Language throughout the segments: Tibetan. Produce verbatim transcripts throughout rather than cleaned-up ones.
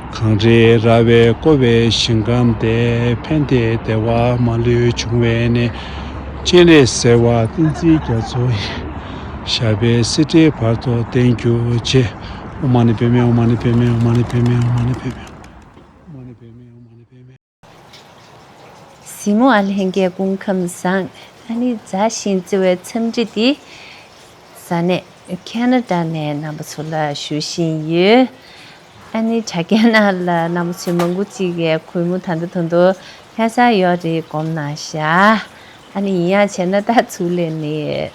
གངས་རི་ར་བས་བསྐོར་བའི་ཞིང་ཁམས་དེར། ཕན་བདེའི་བདེ་བ་མ་ལུས་འབྱུང་བའི་གནས། སྤྱན་རས་གཟིགས་དབང་བསྟན་འཛིན་རྒྱ་མཚོ་ཡི། ཞབས་པད་སྲིད་མཐའི་བར་དུ་བརྟན་གྱུར་ཅིག། ཨོཾ་མ་ཎི་པདྨེ། ཨོཾ་མ་ཎི་པདྨེ། ཨོཾ་མ་ཎི་པདྨེ། ཨོཾ་མ་ཎི་པདྨེ། ཨོཾ་མ་ཎི་པདྨེ། ཨོཾ་མ་ཎི་པདྨེ། གཟིགས་མོ་ཨ་ལྷན་རྒྱས་སྐུ་ཁམས་བཟང་། ཨ་ནི་མཛའ་ཞིང་བརྩེ་བའི་འཚམས་འདྲི་འདི་ས་གནས་ཁེ་ན་ཌ་ནས་རྣམ་པ་ཚོ་ལ་ཞུ་བཞིན་ཡོད། ཨ་ནི་དྲ་རྒྱའི་ནང་ལ་རྣམ་པ་ཚོས་མང་པོ་ཅིག་གིས་གུས་མོ་ད་ལྟ་ད་དུང་ལྷ་སར་ཡོད་རེད་དགོངས་གནང་ཤག། ཨ་ནི་ཡིན་ཡང་བྱས་ན་ད་ཚུར་སླེབས་ནས་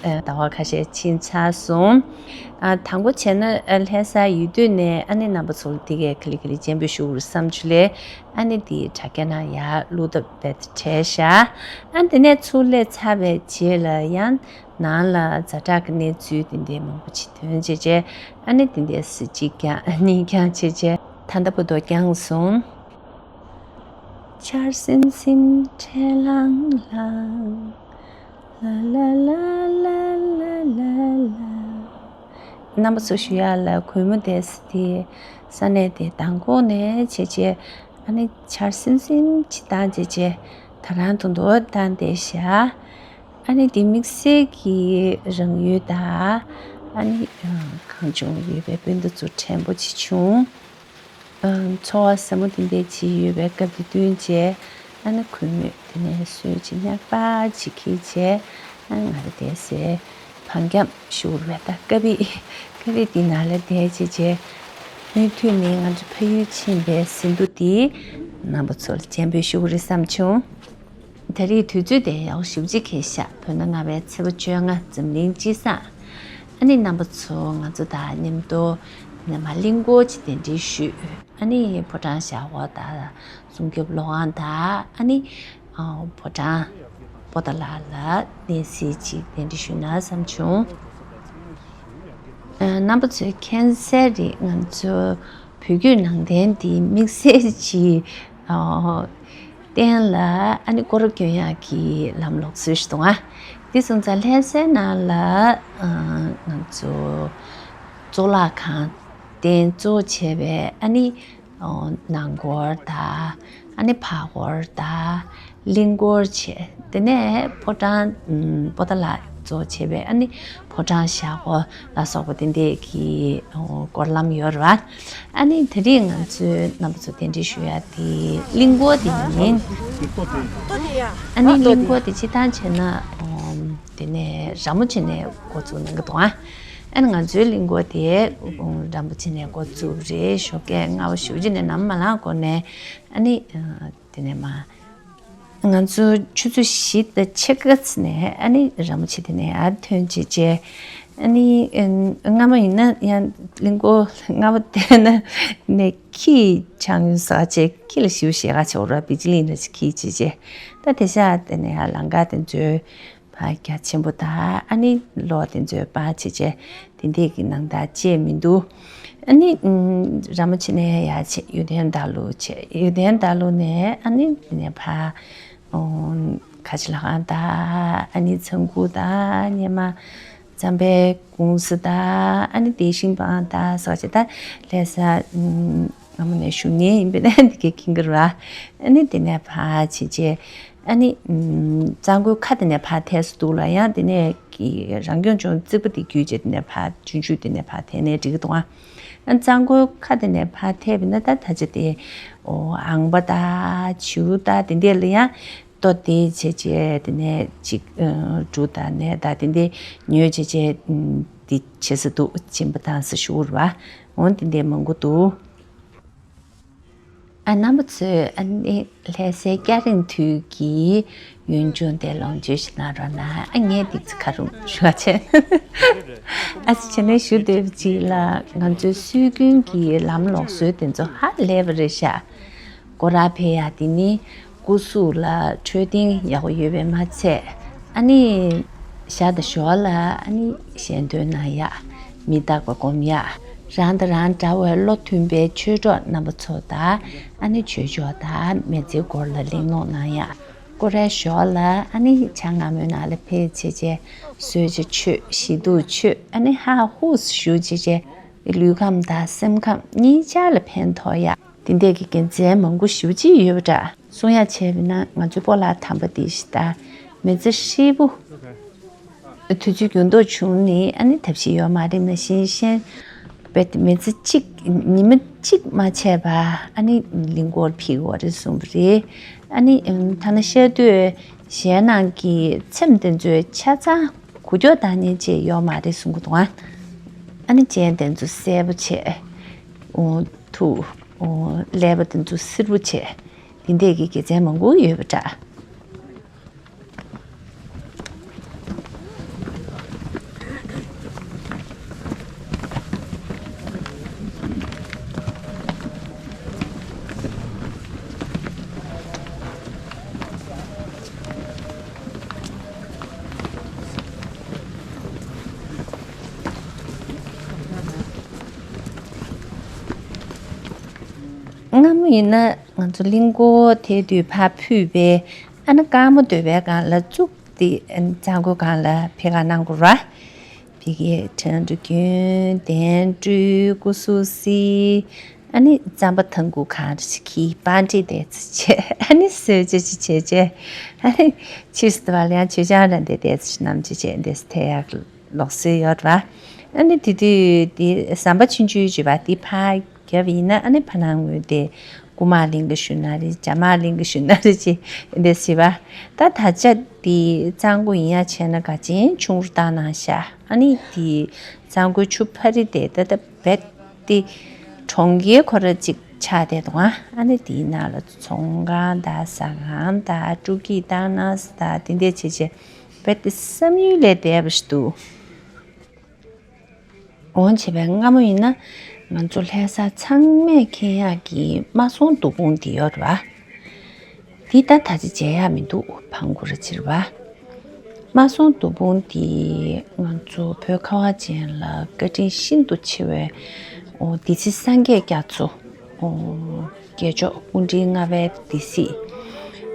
ཨ་ཟླ་བ་ཁ་ཤས་ཕྱིན་ཚར་སོང་། ཨ་དང་པོ་བྱས་ན་ཨ་ལྷ་སར་ཡོད་དུས་ནས་ཨ་ནི་རྣམ་པ་ཚོ་ལ་དེ་གས་ག་ལེ་ག་ལེ་སྤྱན་འབུལ་ཞུ་དགོས་རེད་བསམ་བྱུང་ལས། ཨ་ནི་དེ་དྲ་རྒྱ་ནང་ཡར་བླུགས་ཐབས་རྦད་དེ་བྲལ་ཤག། ཨ་དེ་ནས་ཚུར་སླེབས་ཚར་བའི་རྗེས་ལ་ཡང་ནང་ལ་ཛ་དྲག་གི་གནས་ཚུལ་དེ་འདྲའི་མང་པོ་ཅིག་ཐོན་བྱས་བྱས། ཨ་ནི་དེ་འདྲའི་གཟི་བརྗིད་རྐྱང་གཉིད་རྐྱང་བྱས་བྱས། ད་ལྟ་བུ་དོ་རྐྱང་སོང་། ཆར་སིམ་སིམ་འཕྲལ་ལང་ལང་། ལ་ལ་ལ། རྣམ་པ་ཚོ་ཞུ་ཡག་ལ་གུས་མོ་དེ་དེ་ས་གནས་དེ་མདང་དགོང་ནས་བྱས་བྱས། ཨ་ནི་ཆར་སིམ་སིམ་ཅིག་བཏང་བྱས་བྱས། ད་རང་ཐུང་ཐུང་བཏང་བསྡད་ཤག། ཨ་ནི་དེ་དམིགས་བསལ་གྱི་རང་ཡུལ་དང་། ཨ་ནི་གངས་ལྗོངས་ཡོད་པའི་སྤུན་ཟླ་ཚོ་དྲན་པོ་ཅིག་བྱུང་། ཚོར་བ་ཟབ་མོ་དེ་འདྲ་ཅིག་ཡོད་པའི་སྐབས་དེ་བསྟུན་བྱས། ཨ་ནི་གུས་མོས་དེ་ནས་གསོལ་ཇ་མར་པ་ཅིག་འཁྱེར་བྱས། ཨ་ནི་ང་རང་དེ་སའི་བང་རྒྱབ་ཞུ་རུ་བས་ད་ཀ་བི་ཀ་བི་དེ་ནང་ལ་བསྡད་བྱས་བྱས། མུ་མཐུད་ནས་ང་ཚོ་ཕ་ཡུལ་ཕྱིན་པའི་ཟིན་ཐོ་དེ་རྣམ་པ་ཚོ་ལ་སྤྱན་འབུལ་ཞུ་དགོས་རེད་བསམ་བྱུང་། ད་རེས་དུས་ཚོད་དེ་ཡག་ཞེ་པོ་ཅིག་འཁེལ་ཤག། བོད་ཟླ་ལྔ་པའི་ཚེས་པ་བཅོ་ལྔ་འཛམ་གླིང་སྤྱི་བསང་། ཨ་ནི་རྣམ་པ་ཚོ་ང་ཚོ་དང་མཉམ་དུ་ཉི་མ་གླིང་སྐོར་ཅིག་གདན་འདྲེན་ཞུས། ཨ་ནི་ཕོ་བྲང་ཞབས་འོག་དང་སྲུང་སྐྱོབ་ལྷ་ཁང་དང་། ཨ་ནི་ཨ་ཕོ་བྲང་པོ་ཏཱ་ལ་ལ་གནས་གཟིགས་ཅིག་གདན་འདྲེན་ཞུས་ན་བསམ་བྱུང་། ཨ་རྣམ་པ་ཚོས་མཁྱེན་གསལ་རེད། ང་ཚོ་བོད་བརྒྱུད་ནང་བསྟན་འདི་དམིགས་བསལ་གྱི་ཨ་རྟེན་ལ་ཨ་ནི་སྐོར་ར་སྐྱོན་ཡག་གི་ལམ་ལུགས་སྲོལ་ཞིག་འདུག་ཨ། དེ་སོང་ཙང་ལྷ་སའི་ནང་ལ་ཨ་ང་ཚོ་གཙུག་ལག་ཁང་རྟེན་གཙོ་བྱས་པའི་ཨ་ནི་ཨ་ནང་སྐོར་དང་། ཨ་ནི་ཕ་སྐོར་དང་། གླིང་སྐོར་བྱས། དེ་ནས་ཕོ་བྲང་ཨུམ་པོ་ཏཱ་ལ་གཙོ་བྱས་པའི་ཨ་ནི་ཕོ་བྲང་ཞབས་སྐོར་ལ་སོགས་པ་དེ་འདྲས་ཀྱི་ཨོ་སྐོར་ལམ་ཡོད་རེད་བ། ཨ་ནི་དེ་རིང་ང་ཚོས་རྣམ་པ་ཚོ་གདན་འདྲེན་ཞུ་ཡ་དེ་གླིང་སྐོར་དེ་ཡིན། ཨ་ནི་གླིང་སྐོར་དེ་སྤྱིར་བཏང་བྱས་ན་ཨོ་དེ་ནས་ར་མོ་ཆེ་ནས་འགོ་བཙུགས་གནང་གི་འདུག་ཨ། ཨ་ནི་ང་ཚོའི་གླིང་སྐོར་དེ་ཨོ་ར་མོ་ཆེ་ནས་འགོ་བཙུགས་རེད། ཞོགས་ཀས་སྔ་པོ་ཞེ་པོ་ཅིག་ནས་ནམ་མ་ལངས་གོང་ནས་ཨ་ནི་དེ་ནས་མ། ང་ཚོ་ཆུ་ཚོད་བཞི་དང་ཕྱེད་ཀ་ཙམ་ནས་ཨ་ནི་ར་མོ་ཆེ་དེ་ནས་ཡར་ཐོན་བྱས་བྱས། ཨ་ནི་ཨ་སྔ་མོ་ཡིན་ན་ཡང་གླིང་སྐོར་སྔ་པོ་བལྟས་ན་ནས་ཁྱི་ཆགས་ཡོང་ས་བྱས། ཁྱི་ལ་ཞེ་པོ་ཞེད་དགའ་བྱེད་འོ་ར་བི་ཇི་ལིང་ལ་ཁྱི་བྱས་བྱས། ད་དེ་ཤ་དེ་ནས་ཡར་ལམ་ཁ་དེ་ཚོའི་ཕར་རྒྱ་ཆེན་པོ་དང་། ཨ་ནི་གློག་དེ་ཚོའི་པར་བྱས་བྱས། དེ་འདྲས་ཀྱི་ནང་ལྟར་བཅས་མི་འདུག། ཨ་ནི་ཨུམ་ར་མོ་ཆེ་ནས་ཡར་བྱས་གཡུ་ལྡན་རྟ་ལོག་བྱས། གཡུ་ལྡན་རྟ་ལོག་ནས་ཨ་ནི་དེ་ནས་ཕར་ཨོ་ཁ་ཆེ་ལྷ་ཁང་དང་། ཨ་ནི་ཚང་ཁུག་དང་། སྙེ་མ་རྩམ་པའི་ཀུང་སི་དང་། ཨ་ནི་བདེ་ཞིང་སྤང་དང་ཟེར་བྱས། ད་ལྷ་ས་ཨུམ་སྔ་མོ་ནས་བཞུགས་མཁན་ཡིན་པས་ན་འདི་གའི་ཁྱིམ་གྱི་ར། ཨ་ནི་དེ་ནས་ཕར་བྱས་བྱས། ཨ་ནི་ཨུམ་གཙང་པོའི་ཁ་དེ་ནས་ཕར་ཐལ་ས་འདུག་ལ། ཡང་དེ་ནས་ཀྱི་རང་སྐྱོང་ལྗོངས་རྩིག་པ་དེ་བརྒྱུད་བྱས་དེ་ནས་ཕར་ཆུང་ཆུང་དེ་ནས་ཕར་ཐལ་ནས་འགྲིག་གི་འདུག་ཨ། ཨ་གཙང་པོའི་ཁ་དེ་ནས་ཕར་ཐལ་བས་ན་ད་ད་ཆ་དེ་ཨོ་ཨང་པ་དང་བྱིའུ་དང་དེ་འདྲས་ལ་ཡང་ལྟོ་དེ་བྱས་བྱས། དེ་ནས་ཅིག་ཨ་འབྲུ་དང་ནས་དང་དེ་འདྲས་ཉོས་བྱས་བྱས། ཨུམ་དེ་བྱེད་ས་འདུག། སྦྱིན་པ་བཏང་ས་ཞུ་བ་ར་བ། འོ་དེ་འདྲས་མང་པོ་འདུག། ཨ་རྣམ་པ་ཚོས་ཨ་ནི་ལྷ་སའི་སྐྱ་རེངས་དུས་ཀྱི་ཡུལ་ལྗོངས་དེ་ལོངས་སྤྱོད་ཞིག་གནང་རོགས་གནང་། ཨ་ངས་ཏིག་ཙི་ཁ་རུབ་ཞུ་བ་བྱས། ཨ་ཙི་བྱས་ནས་ཞུ་འདོད་པ་ཅིག་ལ། ང་ཚོའི་སྲོལ་རྒྱུན་གྱི་ལམ་ལུགས་སྲོལ་དེ་ཚོ་ཧ་ལས་པ་རེད་ཤག། སྐོར་ར་ཕེབས་ཡ་དེ་ནི་སྐུ་གཟུགས་ལ་འཕྲོད་བསྟེན་ཡག་པོ་ཡོད་པས་མ་ཚད། ཨ་ནི་ཞག་དང་ཞོར་ལ་ཨ་ནི་ཞལ་འདོན་གནང་ཡག། མི་རྟག་པ་སྒོམ་ཡག། རང་དང་རང་འདྲ་བའི་བློ་མཐུན་པའི་ཆོས་གྲོགས་རྣམ་པ་ཚོ་དང་། ཨ་ནི་ཆོས་ཕྱོགས་དང་མི་ཚེའི་སྐོར་ལ་གླེང་སློང་གནང་ཡག། སྐོར་རའི་ཞོར་ལ་ཨ་ནི་ཇ་མངར་མོའི་ནང་ལ་ཕེབས་བྱས་བྱས། གསོལ་ཇ་མཆོད། ཞི་གདུགས་མཆོད། ཨ་ནི་ཧ་ཧུ་ཞུ་བྱས་བྱས། ལུས་ཁམས་དང་སེམས་ཁམས་གཉིས་ཆར་ལ་ཕན་ཐོགས་ཡག། དེ་འདྲས་ཀྱི་དགེ་མཚན་མང་པོ་ཞེ་པོ་ཅིག་ཡོད་པ་འདྲ། གསུང་ཡ་བྱས་པ་ན་ང་ཚོའི་སྤོ་ལགས་དམ་པ་དེ་ཞིག་ད་མི་ཚེ་ཧྲིལ་པོ་དུས་ཚོད་འགྱུར་ལྡོག་བྱུང་ནས་ཨ་ནི་ཐབས་ཤེས་ཡོད་མ་རེད། ན་གཞན་གཞན་རྦད་དེ་མི་ཚེ་གཅིག་ཉི་མ་གཅིག་མ་ཆད་པ་ཨ་ནི་གླིང་སྐོར་ཕེབས་ཀྱི་ཡོད་རེད་གསུངས་པ་རེད། ཨ་ནི་ཐ་ན་བཤད་དུས་གཞན་ནང་གི་ཚེམས་དེ་ཚོའི་ཆ་ཚང་འགུལ་སྐྱོད་བཏང་མཁན་ཅིག་ཡོད་མ་རེད་གསུང་གི་འདུག་ཨ་ནི་ཅན་དེ་ཚོ་གསལ་པོ་བྱས། འོ་ཐུག་འོ་ཀླད་པ་དེ་ཚོ་བསིལ་པོ་བྱས། འདི་འདྲས་ཀྱི་དགེ་མཚན་མང་པོ་ཡོད་པ་འདྲ། སྔ་མོ་ཡིན་ན་ང་ཚོ་གླིང་སྐོར་དེ་དུས་ཕར་ཕུད་པའི་ཨ་ནི་དཀར་མོ་སྡོད་པའི་སྒང་ལ་བཙུགས་ཏེ་གཙང་པོའི་སྒང་ལ་ཕེབས་ཀ་གནང་དགོས་ར། ཕ་གིའི་ཁྲ་འབྲུ་རྒྱུན་གདན་སྤྲུལ་སྐུ་གཟུགས་བསིལ། ཨ་ནི་རྩམ་པ་ཐང་ཁུ་གང་རེ་ཞིག་གིས་པང་ཁྲིད་དེ་ཚོ་བྱས། ཨ་ནི་གསོལ་ཇ་ཅིག་བྱས་བྱས། ཨ་ནི་ཕྱིས་སུ་དུ་བ་ལ་ཡང་མཆོད་ཆང་ར་འདི་དེ་ཚོ་ཞིག་བསྣམས་བྱས་བྱས་འདི་ཚོ་ཐད་ཡག་ལུགས་སྲོལ་ཡོད་ར། ཨ་ནི་དེ་དུས་དེ་ཟམ་པ་ཆུང་ཆུང་བརྗོད་པ་དེ་ཕར་རྒྱབ་ཡིན་ན་ཨ་ནི་ཕ་ནང་ངོས་དེ་དགུ་དམར་གླིང་གི་ཞུ་ན་རེད། བྱ་དམར་གླིང་གི་ཞུ་ན་རེད་ཅེས་འདི་ཟེར་བ། ད་ད་ཆ་དེ་གཙང་པོ་ཡིན་ཡ་བྱས་ན་ག་ཅན་ཆུང་རུ་བཏང་གནང་ཤག་ཨ་ནི་དེ་གཙང་པོའི་ཆུ་ཕ་རི་དེ་ད་ལྟ་རྦད་དེ་གྲོང་ཁྱེར་ཁོ་ར་གཅིག་ཆགས་བསྡད་འདུག་ཨ་ནི་དེའི་ནང་ལ་ཚོང་ཁང་དང་ཟ་ཁང་དང་སྤྲོ་སྐྱིད་བཏང་གནང་ས་དང་དེ་འདྲས་བྱས་བྱས་རྦད་དེ་བསམ་ཡུལ་ལས་འདས་པ་ཞིག་འདུག་འོང་བྱས་པའི་སྔ་མོ་ཡིན་ན་ང་ཚོ་ལྷ་ས་ཚང་མས་མཁྱེན་ཡག་གི་དམར་སྲུང་སྡོང་པོ་འདི་ཡོད་རེད་བ། འདི་ད་ད་ཆ་མཇལ་ཡག་མི་འདུག་ཕངས་དགོས་ར་ཕྱིར་བ། དམར་སྲུང་སྡོང་པོ་འདི་ང་ཚོ་བོད་ཁ་བ་ཅན་ལ་བཀའ་དྲིན་ཤིན་ཏུ་ཆེ་བའི་འོ་སྡེ་སྲིད་སངས་རྒྱས་རྒྱ་མཚོ། འོ་རྒྱལ་མཆོག་སྐུ་ཕྲེང་ལྔ་པའི་སྡེ་སྲིད།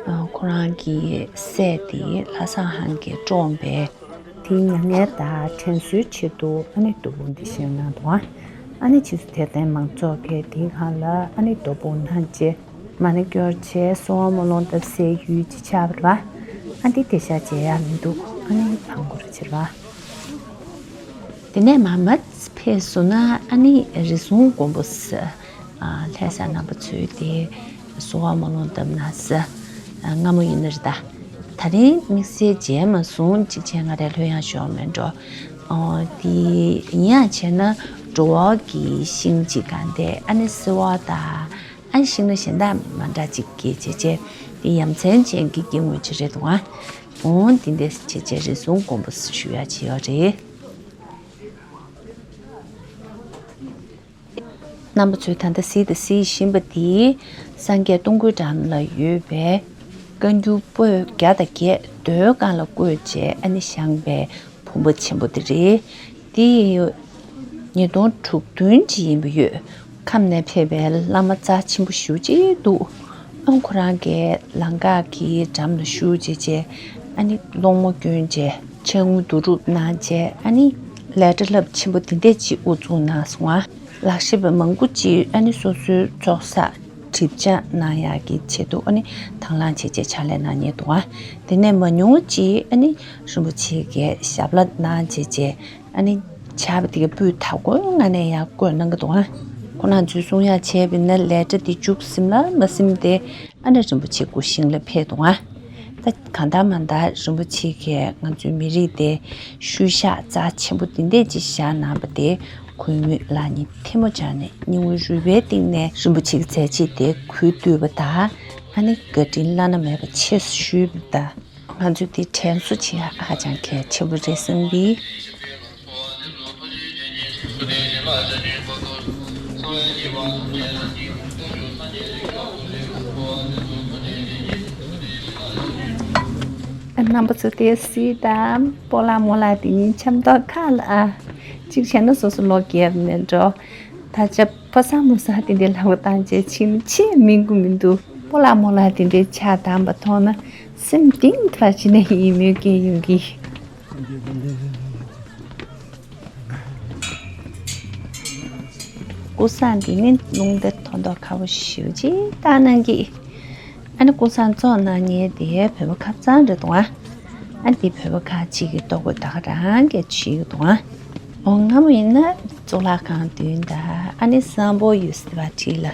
ཨ་ཁོ་རང་གི་སྲས་དེ་ལྷ་བཟང་ཧན་གྱིས་བཀྲོངས་པའི། དེའི་མྱ་ངན་དང་དྲན་གསོའི་ཆེད་དུ་ཨ་ནི་སྡོང་པོ་འདི་བཞེངས་གནང་འདུག་ཨ་ནི་ཕྱིས་སུ་དད་ལྡན་མང་ཚོགས་ཀྱིས་དེའི་སྒང་ལ་ཨ་ནི་རྡོ་སྦུག་གནང་བྱས་མ་ཎི་སྐྱོར་བྱས་གསོལ་བ་སྨོན་ལམ་བཏབ་སའི་ཡུལ་ཅིག་ཆགས་པ་རེད་བ། ཨ་འདི་དེ་ཤ་མཇལ་ཡག་མི་འདུག་ཨ་ནི་ཕངས་དགོས་ར་ཕྱིར་བ། དེ་ནས་མར་མར་ཕེབས་སོང་ན་ཨ་ནི་རི་བསང་དགོན་པ་ཟེར། ཨ་ལྷ་ས་རྣམ་པ་ཚོས་དེ་གསོལ་བ་སྨོན་ལམ་བཏབ་ན་ཟེར། ཨ་སྔ་མོ་ཡིན་ན་རེད་ད། ད་རིང་དམིགས་བསལ་མཇལ་མ་སོང་། གཅིག་བྱས་ང་རའི་ལྷོད་ཡངས་ཤོར་མེད་འགྲོ། ཨོ་དེ་ཡིན་ཡང་བྱས་ན་འགྲོ་བ་གི་ཤིང་གཅིག་གང་དེ་ཨ་ནི་སེ་བ་དང་། ཨ་ཤིང་ལ་གཞན་དག་མ་འདྲ་ཅིག་སྐྱེས་བྱས་བྱས་དེ་ཡ་མཚན་ཅན་གྱི་སྐྱེ་དངོས་ཅིག་རེད་འདུག་ཨ། འོང་དེ་འདྲས་བྱས་བྱས་རི་བསང་དགོན་པ་ཞུ་ཡ་བྱས་ཡོད་རེད། རྣམ་པ་ཚོས་ད་ལྟ་གཟིགས་དང་གཟིགས་བཞིན་པ་འདི་སངས་རྒྱས་སྟོང་སྐུའི་འགྲམ་ལ་ཡོད་པའི་བཀའ་འགྱུར་པོད་བརྒྱ་དང་བརྒྱད་མདོའི་སྒང་ལ་བརྐོས་བྱས་ཨ་ནི་བཞེངས་པའི་བུམ་པ་ཆེན་པོ་འདི་རེད། འདི་ཉིས་སྟོང་དྲུག་བདུན་ཅིག་ཡིན་པ་ཡོད། ཁམས་ནས་ཕེབས་པའི་བླ་མ་རྩ་ཆེན་པོ་ཞེ་པོ་ཅིག་འདུག་ཨ་ཁོ་རང་གིས་ལམ་ཁ་གི་འགྲམ་ལ་བཞུགས་བྱས་བྱས་ཨ་ནི་སློང་མོ་བསྐྱོན་བྱས་ཕྱག་དངུལ་བསྡུ་རུབ་གནང་བྱས་ཨ་ནི་ལས་གྲྭ་རླབས་ཆེན་པོ་འདི་འདྲས་ཅིག་དབུ་བཙུགས་གནང་སོང་ང་། ལག་ཤེས་པ་མང་པོ་ཅིག་ཨ་ནི་སོ་སོའི་ཚོགས་བསགས་གྲིབ་ཆ་གནང་ཡག་གི་ཆེད་དུ་ཨ་ནི་དང་བླངས་བྱས་བྱས་ཕྱག་ལས་གནང་མཁན་འདུག་ཨ། དེ་ནས་མ་ཉུང་ཅིག་ཨ་ནི་རིན་པོ་ཆེ་གིས་ཞབས་ལ་གནང་བྱས་བྱས་ཨ་ནི་ཆར་པ་དེ་ག་སྤུས་དག་པོའི་ངང་ནས་ཡར་བཀོད་གནང་གི་འདུག་ཨ། ཁོ་རང་ཚོས་གསུང་ཡག་བྱས་པ་ཡིན་ན་ལས་གྲྭ་འདི་མཇུག་ཟིན་ལ་མ་ཟིན་ཏེ་ཨ་ནི་རིན་པོ་ཆེ་སྐུ་ཞིང་ལ་ཕེབས་འདུག་ཨ། ད་གང་ལྟར་མ་ལྟར་རིན་པོ་ཆེ་གིས་ང་ཚོའི་མི་རིགས་དེ་ཤུལ་བཞག་རྩ་ཆེན་པོ་འདི་འདྲས་ཅིག་བཞག་གནང་བ་དེ་གུས་མོས་ལག་གཉིས་ཐལ་མོ་སྦྱར་ནས་སྙིང་དབུས་རུས་པའི་གཏིང་ནས་རིན་པོ་ཆེ་གི་མཛད་རྗེས་དེ་གུས་བཏུད་པ་དང་ཨ་ནི་བཀའ་དྲིན་བླ་ན་མེད་པ་ཆེ་ཞུས་པ་དང་། ང་ཚོས་འདི་དྲན་གསོ་བྱེད་ཡག་ཧ་ཅང་གལ་ཆེན་པོ་རེད་བསམ་གི། རྣམ་པ་ཚོ་དེ་སྲིད་དང་སྤོ་ལགས་རྨོ་ལགས་དེ་གཉིས་འཆམ་ཐོག་ཁ་ལ་ཨ། གཅིག་བྱས་ན་སོ་སོ་ལོ་རྒས་ནས་འགྲོ། ད་ཆ་ཕོ་གསར་མོ་གསར་དེ་འདྲའི་ལབ་པ་བཏང་བྱས་ཕྱིན་ཆད་སྨིན་གི་མི་འདུག་སྤོ་ལགས་རྨོ་ལགས་དེ་འདྲའི་ཆགས་དང་པ་མཐོང་ན་སེམས་གཏིང་དུ་ཕར་ཕྱིན་ནས་ཡིད་སྨོན་སྐྱེ་ཡོང་གི། ཀུ་སང་འདི་ནི་རླུང་རྟ་ མདོག་མདོག་ཁ་པོ་ཞེ་པོ་ཅིག་བཏང་གནང་གི། ཨ་ནི་ཀུན་བཟང་བཙོང་གནང་མཁན་དེ་བོད་པ་ཁ་རྩང་རེད་འདུག་ཨ། ཨ་ནི་དེ་བོད་པ་ཁ་ཅིག་གི་ལྟོ་གོས་ད་ག་རང་གི་ཞིག་འདུག་ཨ། འོ་སྔ་མོ་ཡིན་ན་གཙུག་ལག་ཁང་མདུན་དང་ཨ་ནི་བསམ་ཕོ་ཡོད་ཟེར་བ་བྲིས་ལ།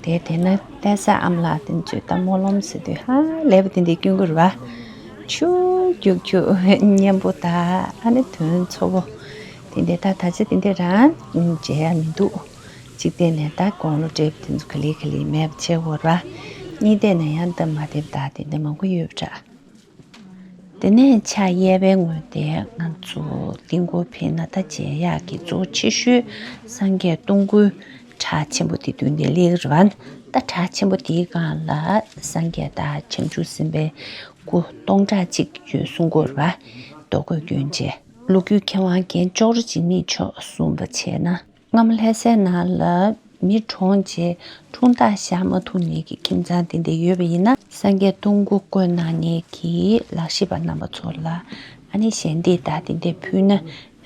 དེ་དེ་ན་ཏེ་ས་ཨམ་ལགས་དེ་ཚོས་ད་སྨོན་ལམ་ཟེར་དུས་ཧ་ལས་པ་དེ་འདྲའི་སྐྱོན་གྱི་རེད་བ། ཆུ་རྒྱུག་རྒྱུག་སྙན་པོ་དང་ཨ་ནི་དོན་འཚོ་བོ། དེ་འདྲའི་ད་ད་ཆ་དེ་འདྲའི་རང་མཇལ་ཡ་མི་འདུག་གཅིག་བལྟས་ནས་ད་དགུང་ལོ་བགྲེས་པ་དེ་ཚོ་ག་ལེ་ག་ལེ་མེད་པ་བྱེད་དགོས་ར། གཉིས་བལྟས་ནས་ཡང་སྟབས་མ་བདེ་བ་ད་དེ་འདྲ་མང་པོ་ཡོད་པ་འདྲ། དེ་ནས་ཕྱག་གཡས་པའི་ངོས་དེ་ང་ཚོ་གླིང་སྐོར་ཕེབས་ན་ད་མཇལ་ཡག་གི་གཙོ་ཆེ་ཤོས་སངས་རྒྱས་སྟོང་སྐུའི་བྲག་ཆེན་པོ་དེ་མདུན་དེ་སླེབས་རེད་བ། ད་བྲག་ཆེན་པོ་དེའི་སྒང་ལ་སངས་རྒྱས་དང་བྱང་ཆུབ་སེམས་དཔའི་སྐུ་སྟོང་ཕྲག་གཅིག་ཡོད་གསུང་གི་ཡོད་རེད་བ། རྡོ་བརྐོས་བསྐྱོན་བྱས། ལོ་རྒྱུས་མཁས་དབང་རྒན་ལྕོག་རོ་འཇིགས་མེད་མཆོག་གསུངས་པ་བྱས་ན། སྔ་མོ་ལྷ་སའི་ནང་ལ་མི་གྲོངས་རྗེས་འཁྲུངས་རྟགས་བཞག་མ་ཐུབ་མཁན་གྱི་ཁྱིམ་ཚང་དེ་འདྲ་ཡོད་པ་ཡིན་ན། སངས་རྒྱས་སྟོང་སྐུ་བརྐོས་གནང་མཁན་གྱི་ལག་ཤེས་པ་རྣམ་པ་ཚོ་ལ་ཨ་ནི་ཞལ་འདེབས་དང་དེ་འདྲ་ཕུལ་ན་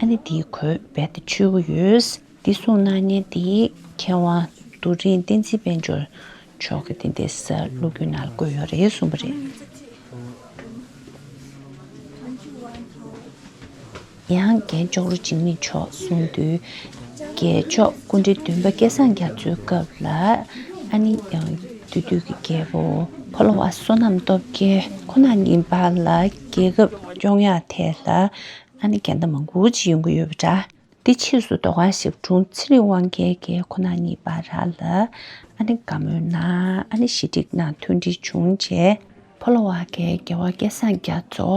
ཨ་ནི་དེའི་གོས་རྦད་དེ་ཆོད་ཀྱི་ཡོད། འདི་གསུངས་གནང་མཁན་དེ་མཁས་དབང་རྡོ་རིང་བསྟན་འཛིན་དཔལ་འབྱོར་མཆོག་གིས་དེ་འདྲའི་ལོ་རྒྱུས་ནང་ལ་བཀོད་ཡོད་རེད་གསུངས་པ་རེད། ཡང་རྒན་ལྕོག་རོ་འཇིགས་མེད་མཆོག་གསུང་དུས། རྒྱལ་མཆོག་སྐུ་ཕྲེང་བདུན་པ་སྐལ་བཟང་རྒྱ་མཚོའི་སྐབས་ལ་ཨ་ནི་ཡང་དེ་དུས་ཀྱི་རྒྱལ་པོ་ཕོ་ལོ་བ་བསོད་ནམས་སྟོབས་རྒྱལ་ཁོ་ན་ཉིད་བར་ལ་རྒྱལ་ཁབ་སྐྱོང་ཡག་ཐད་ལ་ཨ་ནི་འགལ་ཟླ་མང་པོ་ཅིག་ཡོང་གི་ཡོད་པ་འདྲ། འདི་ཕྱིས་སུ་མདོ་ཁམས་ཞབས་དྲུང་ཚེ་རིང་དབང་རྒྱལ་གྱིས་ཁོ་ན་ཉིད་བར་ལ་ཨ་ནི་བཀའ་མོལ་གནང་། ཨ་ནི་ཞི་འགྲིག་གནང་མཐུན་སྒྲིལ་བྱུང་རྗེས། ཕོ་ལོ་བ་གིས་རྒྱལ་བ་སྐལ་བཟང་རྒྱ་མཚོ་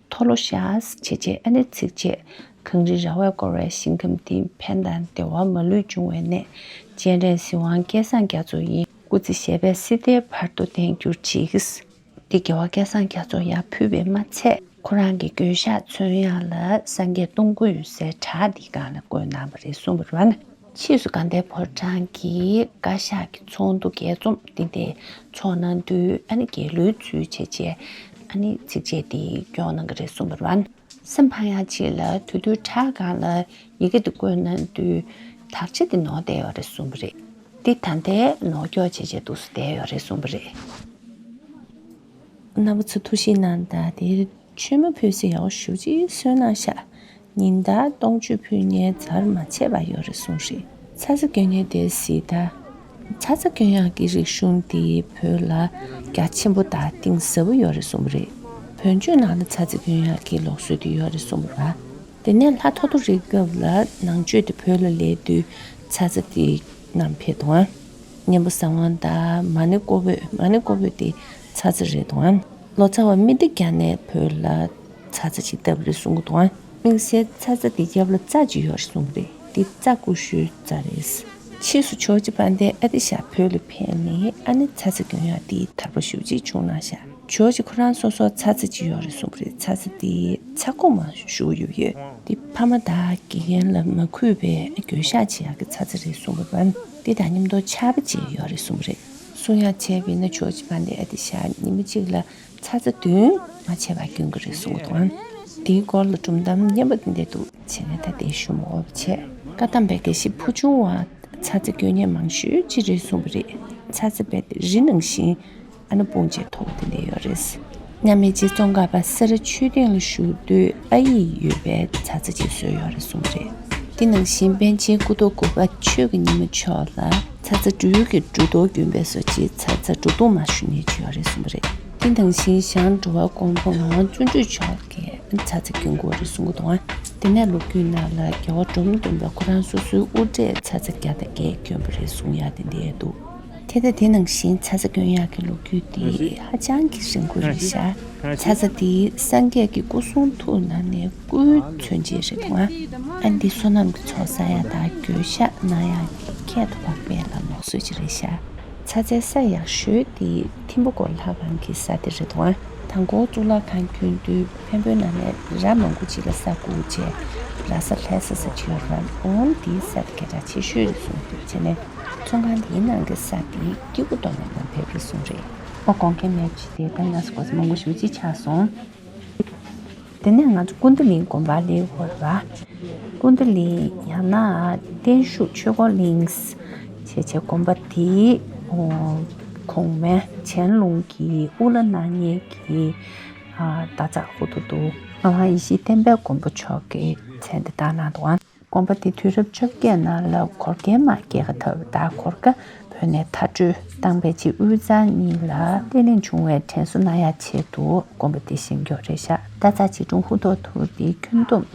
མཐོལ་ལོ་བཤགས་བྱས་རྗེས་ཨ་ནི་ཚིགས་བཅད་གངས་རི་ར་བས་བསྐོར་བའི་ཞིང་ཁམས་འདི་ཕན་དང་བདེ་བ་མ་ལུས་འབྱུང་བའི་གནས། སྤྱན་རས་གཟིགས་དབང་སྐལ་བཟང་རྒྱ་མཚོ་ཡི། སྐུ་ཚེ་ཞབས་པད་སྲིད་མཐའི་བར་དུ་བརྟན་གྱུར་ཅིག། འདི་རྒྱལ་བ་སྐལ་བཟང་རྒྱ་མཚོ་ཡར་ཕུལ་བས་མ་ཚད། ཁོ་རང་གི་མགོན་ཞྭ་མཚོན་ཡག་ལ་སངས་རྒྱས་སྟོང་སྐུ་ཡོད་སའི་བྲག་འདིའི་སྒང་ལ་བརྐོས་གནང་བ་རེད་གསུངས་པ་རེད་བ། ཕྱིས་སུ་དགའ་ལྡན་ཕོ་བྲང་གི་བཀའ་ཤག་གི་ཚོགས་འདུ་རྒྱས་འཛོམས་འདི་འདྲའི་ཚོགས་གནང་དུས་ཨ་ནི་རྒྱལ་གླུའི་ཚུལ་བྱས་རྗེས་ཨ་ནི་ཚིགས་བཅད་འདི་སྐྱོང་གནང་གི་རེད་གསུངས་པ་རེད་བ། སེམས་ཕངས་ཡག་ཅིག་ལ་དེ་དུས་བྲག་སྒང་ལ་ཡི་གེ་འདི་བརྐོས་གནང་དུས་དག་ཆ་འདི་ནོར་བསྡད་ཡོད་རེད་གསུངས་པ་རེད། འདི་ད་ལྟའི་ནོར་སྐྱོག་བྱས་རྗེས་འདུག་སེ་བསྡད་ཡོད་རེད་གསུངས་པ་རེད། རྣམ་པ་ཚོ་ཐུགས་ཞིབ་གནང་དང་། དེ་མཆོད་མེ་ཕུལ་ས་ཡག་པོ་ཞེ་པོ་ཅིག་བཟོས་གནང་ཤག་ཉིན་ལྟར་སྟོང་མཆོད་ཕུལ་མཁན་ཟུར་མ་ཆད་པ་ཡོད་རེད་གསུངས་རེད། ཚ་ཚ་སྐྱོན་མཁན་དེ་གཟིགས་དང་། ཚ་ཚ་སྐྱོན་ཡག་གི་རིག་གཞུང་དེ་བོད་ལ་རྒྱ་ཆེན་པོ་དང་གཏིང་ཟབ་པོ་ཡོད་རེད་གསུངས་པ་རེད། བོན་ཆོས་ནང་ལ་ཚ་ཚ་སྐྱོན་ཡག་གི་ལུགས་སྲོལ་དེ་ཡོད་རེད་གསུངས་པ་རེད། དེ་ནས་ལྷ་ཐོ་ཐོ་རི་སྐབས་ལ་ནང་ཆོས་དེ་བོད་ལ་སླེབས་དུས་ཚ་ཚ་དེ་བསྣམས་ཕེབས་འདུག་ཨ། གཉན་པོ་བཟང་དབང་དང་མ་ཎི་ཀོ་བོད། མ་ཎི་ཀོ་བོད་དེ་ཚ་ཚ་རེད་འདུག་ཨ། ལོ་ཙཱ་བ་སྨེ་ཏི་རྒྱ་ནས་བོད་ལ་ཚ་ཚ་ཅིག་བཏབ་རེད་གསུང་གི་འདུག་ཨ། དམིགས་བསལ་ཚ་ཚ་དེ་རྒྱབ་ལ་རྩྭ་ཅིག་ཡོད་རེད་གསུངས་པ་རེད། དེ་རྩྭ་ཀུ་ཤུའི་རྩྭ་རེད། ཕྱིས་སུ་ཇོ་རྗེ་དཔལ་ལྡན་ཨ་ཏི་ཤ་བོད་ལ་ཕེབས་ནས་ཨ་ནི་ཚ་ཚ་སྐྱོན་ཡག་དེ་དར་པོ་ཞེ་པོ་ཅིག་བྱུང་གནང་ཤག་ཇོ་རྗེ་ཁོ་རང་སོ་སོར་ཚ་ཚ་ཅིག་ཡོད་རེད་གསུངས་པ་རེད། ཚ་ཚ་དེ་ཚ་ཁུག་མ་ཞུ་ཡོད་ཡོད། དེ་ཕ་མ་དང་དགེ་རྒན་ལ་མ་གུས་པའི་འགྱོད་བཤགས་བྱེད་ཡག་གི་ཚ་ཚ་རེད་གསུངས་པ་རེད། དེ་དང་མཉམ་དུ་ཆར་པ་ཅིག་ཡོད་རེད་གསུངས་པ་རེད། གསུང་ཡག་བྱས་པ་ཡིན་ན་ཇོ་རྗེ་དཔལ་ལྡན་ཨ་ཏི་ཤ་ཉི་མ་གཅིག་ལ་ཚ་ཚ་བདུན་མ་ཆད་པ་སྐྱོན་གྱི་རེད་གསུང་གི་འདུག་ཨང་། དེའི་སྐོར་ལ་སྒྲུང་གཏམ་སྙན་པོ་དེ་འདྲ་འདུག་བྱས་ནས་ད་དེ་ཞུ་མ་དགོས་པ་བྱས། བཀའ་གདམས་པའི་དགེ་བཤེས་ཕུར་ཆུང་བ་ཚ་ཚ་སྐྱོན་མཁན་མང་ཤོས་ཅིག་རེད་གསུངས་པ་རེད། ཚ་ཚ་རྦད་དེ་རི་ནང་བཞིན་ཨ་ནི་སྤུངས་བྱས་མཐོ་པོ་དེ་འདྲ་ཡོད་རེད། མཉམ་མེད་རྗེ་ཙོང་ཁ་པ་སེ་ར་ཆོས་སྡིངས་ལ་བཞུགས་དུས་ཨ་ཡིག་ཡོད་པའི་ཚ་ཚ་ཅིག་བཟོས་ཡོད་རེད་གསུངས་པ་རེད། དེ་ནང་བཞིན་པཎ་ཆེན་སྐུ་ཐོག་དགུ་པ་ཆོས་ཀྱི་ཉི་མ་མཆོག་ལ་ཚ་ཚ་འབྲུག་གི་འབྲུ་གཏོར་རྒྱུན་པས་སོ་ཅིག་ཚ་ཚ་འབྲུ་གཏོར་མ་ཞུ་མཁན་ཅིག་ཡོད་རེད་གསུངས་པ་རེད། དེ་ནང་བཞིན་ཞང་འགྲོ་བ་མགོན་པོ་ངག་དབང་བརྩོན་འགྲུས་མཆོག་གིས་ཚ་ཚ་སྐྱོན་གྱི་ཡོད་རེད་གསུང་གི་འདུག་ཨ། དེ་ནས་ལོ་རྒྱུས་ནང་ལ་རྒྱལ་བ་འབྲོམ་སྟོན་པས་ཁོ་རང་སོ་སོའི་དབུ་སྐྲས་ཚ་ཚ་བརྒྱ་དང་བརྒྱད་གྱོན་པ་རེད་གསུང་ཡག་དེ་འདྲ་འདུག་དེ་ལྟ་དེ་ནང་བཞིན་ཚ་ཚ་སྐྱོན་ཡག་གི་ལོ་རྒྱུས་དེ་ཧ་ཅང་གི་རིང་པོ་རེད་ཤག་ཚ་ཚ་དེ་སངས་རྒྱས་ཀྱི་སྐུ་གསུང་ཐུགས་ནང་ནས་སྐུའི་མཚོན་བྱེད་རེད་འདུག་ཨ། ཨ་འདི་བསོད་ནམས་ཀྱི་ཚོགས་བསགས་ཡག་དང་འགྱོད་བཤགས་གནང་ཡག་གི་ཁྱད་དུ་འཕགས་པའི་ལམ་ལུགས་སྲོལ་ཅིག་རེད་ཤག་ཚ་ཚའི་ས་ཡག་ཤོས་དེ་ཐིམ་ཕུ་སྐོར་ལྷ་ཁང་གི་ས་དེ་རེད་འདུག་ཨ། དང་པོ་གཙུག་ལག་ཁང་བསྐྱོན་དུས་འཕན་པོའི་ནང་ནས་ར་མང་པོ་ཅིག་ལ་ས་བརྐུས་རྗེས་ར་ས་ལྷ་ས་ས་ཅིག་ཡོད་རེད། འོང་དེའི་ས་དེ་སྐད་གྲགས་ཆེ་ཤོས་རེད་གསུངས་དུས་བྱས་ནས་ཚོང་ཁང་དེའི་ནང་གི་ས་དེ་སྐྱེ་དགུ་གཏོང་ནས་ལམ་ཕེབས་རེད་གསུངས་རེད། ཨོ་དགོངས་འགལ་མེད་པ་ཅིག་དེ་ལྟར་ན་ས་གོ་ས་མང་པོ་ཞེ་པོ་ཅིག་ཆགས་སོང་། དེ་ནས་ང་ཚོ་ཀུན་ཏུ་གླིང་དགོན་པར་སླེབས་དགོས་རེད་བ། ཀུན་ཏུ་གླིང་ཡང་ན་བརྟན་བཞུགས་ཆོས་འཁོར་གླིང་ཅེས་ བྱས་བྱས་དགོན་པ་དེའི་གོང་མའི་ཆན་ལུང་གི་དབུ་བླ་གནང་མཁན་གྱི་ཨ་སྟག་ཚང་ཧུ་ཐུ་ཐུ་ངག་དབང་ཡེ་ཤེས་བསྟན་པའི་མགོན་པོ་མཆོག་གི་མཚན་དེ་བཏགས་གནང་འདུག། དགོན་པ་དེ་དུས་རབས་བཅོ་བརྒྱད་ནང་ལ་གོར་ཁའི་དམག་རྒྱལ་ཁ་ཐོབ་པ་དང་། གོར་ཁ་བོད་ནས་མཐར་སྐྲོད་བཏང་བའི་རྗེས་དབུས་གཙང་གཉིས་ལ་བརྟན་ལྷིང་བྱུང་བའི་དྲན་གསོ་གནང་ཡག་ཆེད་དུ་དགོན་པ་དེ་བཞེངས་རྒྱུ་རེད་ཤག། སྟག་ཚང་ཆོས་དྲུང་ཧུ་ཐུ་ཐུ་དེ་ཁྱོན་བསྡོམས་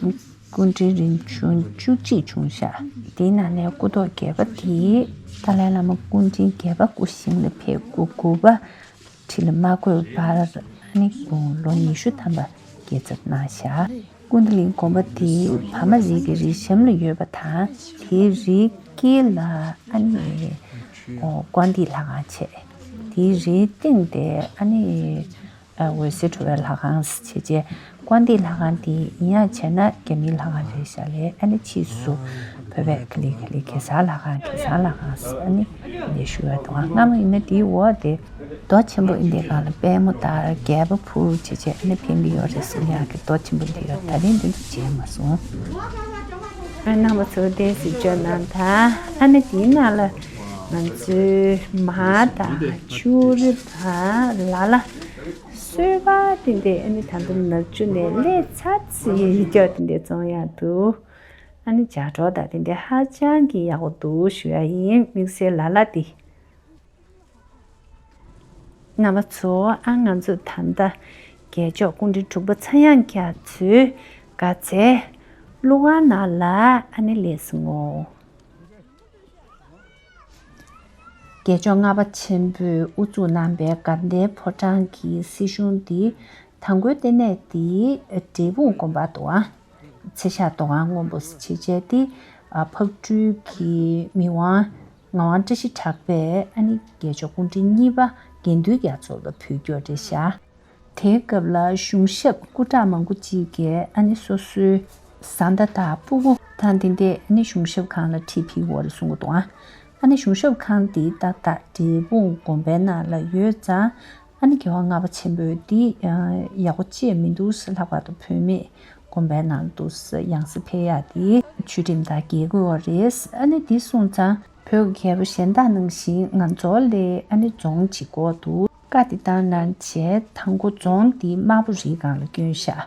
སྐུ་ཕྲེང་རིམ་བྱོན་བཅུ་གཅིག་བྱུང་ཤག། དེའི་ནང་ནས་སྐུ་ཐོག་བརྒྱད་པ་དེ་ཏཱ་ལའི་བླ་མ་སྐུ་ཕྲེང་བརྒྱད་པ་སྐུ་བཞེངས་ལ་ཕེབས། སྐུ་དགུ་པ་ཁྲི་ལ་མ་བསྐོས་བར་ནི་ལོ་ཉི་ཤུ་ཐམ་པ་རྒྱལ་ཚབ་གནང་ཤག། ཀུན་བདེ་གླིང་དགོན་པ་དེ་བ་མ་རི་གི་རི་གཤམ་ལ་ཡོད་པ་དང་། དེའི་རིའི་དཀྱིལ་ལ་ཨ་ནི་ཨོ་ཀོན་ཏི་ལྷ་ཁང་བྱས། དེའི་རིའི་སྟེང་དེ་ཨ་ནི་ཨ་འོད་ཟེར་འཕྲོ་བའི་ལྷ་ཁང་ཟེར་བྱས། ཀོན་ཏི་ལྷ་ཁང་དེ་ཡིན་ཡང་བྱས་ན་རྒྱ་མིའི་ལྷ་ཁང་རེད་ཤག་ལས། ཨ་ནི་ཕྱིས་སུ་བོད་པས་ག་ལེ་ག་ལེ་གེ་སར་ལྷ་ཁང་། གེ་སར་ལྷ་ཁང་ཟེར་ཨ་ནི་འདི་ཞུ་བ་དང་། སྔ་མོ་ཡིན་ན་དེའི་འོག་དེ་རྡོ་ཆེན་པོ་ཡིན། དེའི་སྒང་ལ་པད་མོ་དང་རྒྱལ་པོ་འཕུར་བྱས་བྱས་ཨ་ནི་ཕེབས་ཀྱི་ཡོད་རེད་གསུང་ཡག་གི་རྡོ་ཆེན་པོ་འདི་ཡོད། ད་རིང་འདི་ཚོ་མཇལ་མ་སོང་། ཨ་རྣམ་པ་ཚོ་བདེ་སྐྱིད་ཅོ་ནང་དང་། ཨ་ནི་དེའི་ནང་ལ་ང་ཚོའི་མ་དང་ཕྱུགས་རི་དང་ལ་ལ་གསོལ་བ་དེ་འདྲ་ཨ་ནི་ད་དུང་ནག་ཆུ་ནས་སླེབས་ཚར་ཚེ་ཡི་ཅོ་དེ་འདྲ་བཙོང་ཡག་འདུག། ཨ་ནི་ལྗགས་སྒྲོག་དང་དེ་འདྲ་ཧ་ཅང་གི་ཡག་པོ་འདུག་ཞུ་ཡག་ཡིན། དམིགས་བསལ་ལ་ལ་དེ། རྣམ་པ་ཚོ། ཨ་ང་ཚོ་ད་ལྟ་རྒྱལ་མཆོག་སྐུ་ཕྲེང་དྲུག་པ་ཚངས་དབྱངས་རྒྱ་མཚོའི་དགའ་ཚལ་ཀླུ་ཁང་ནང་ལ་ཨ་ནི་སླེབས་སོང་ངོ་། རྒྱལ་མཆོག་ལྔ་པ་ཆེན་པོས་དབུ་བཙུགས་གནང་པའི་དགའ་ལྡན་ཕོ་བྲང་གི་སྲིད་གཞུང་འདི་དང་པོའི་ལྟེ་གནས་འདི་འབྲས་སྤུངས་དགོན་པ་དུའང་ཚེ་ཤ་དོ་གང་སྔོན་པོ་ཆེ་ཆེ་སྟེ། ཨ་ཕག་གྲུའི་གི་མི་དབང་ངག་དབང་བཀྲ་ཤིས་གྲགས་པས་ཨ་ནི་རྒྱལ་མཆོག་སྐུ་ཕྲེང་གཉིས་པ་དགེ་འདུན་རྒྱ་མཚོ་ལ་ཕུལ་རྒྱུ་རེད་ཤག། དེའི་སྐབས་ལ་གཞུང་ཞབས་སྐུ་དྲག་མང་པོ་ཅིག་གིས་ཨ་ནི་སོ་སོའི་བཟའ་ཟླ་དང་སྤུ་གུ་དང་དེ་འདྲས་ཨ་ནི་གཞུང་ཞབས་ཁང་ལ་ཁྲིད་ཕེབས་ཡོད་རེད་གསུང་གི་འདུག་ཨ། ཨ་ནི་གཞུང་ཞབས་ཁང་འདི་ཏག་ཏག་འབྲས་སྤུངས་དགོན་པའི་ནང་ལ་ཡོད་ཙང་། ཨ་ནི་རྒྱལ་བ་ལྔ་པ་ཆེན་པོས་འདི་ཡག་པོ་ཅིག་མི་འདུག་ཟེར། ལྷག་པར་དུ་བུད་མེད་དགོན་པའི་ནང་དུ་ཡང་སེ་ཕེབས་ཡག་འདི་ཆོས་ཁྲིམས་དང་འགལ་གྱི་ཡོད་རེད། ཨ་ནི་འདི་གསུངས་ཙང་བོད་ཀྱི་རྒྱལ་པོ་གཞན་དག་ནང་བཞིན་ང་ཚོ་ལ་ཨ་ནི་རྫོང་གཅིག་དགོས་འདུག། བཀའ་འདི་བཏང་གནང་བྱས། དང་པོ་རྫོང་འདི་དམར་པོ་རིའི་སྒང་ལ་བསྐྱོན་ཤག།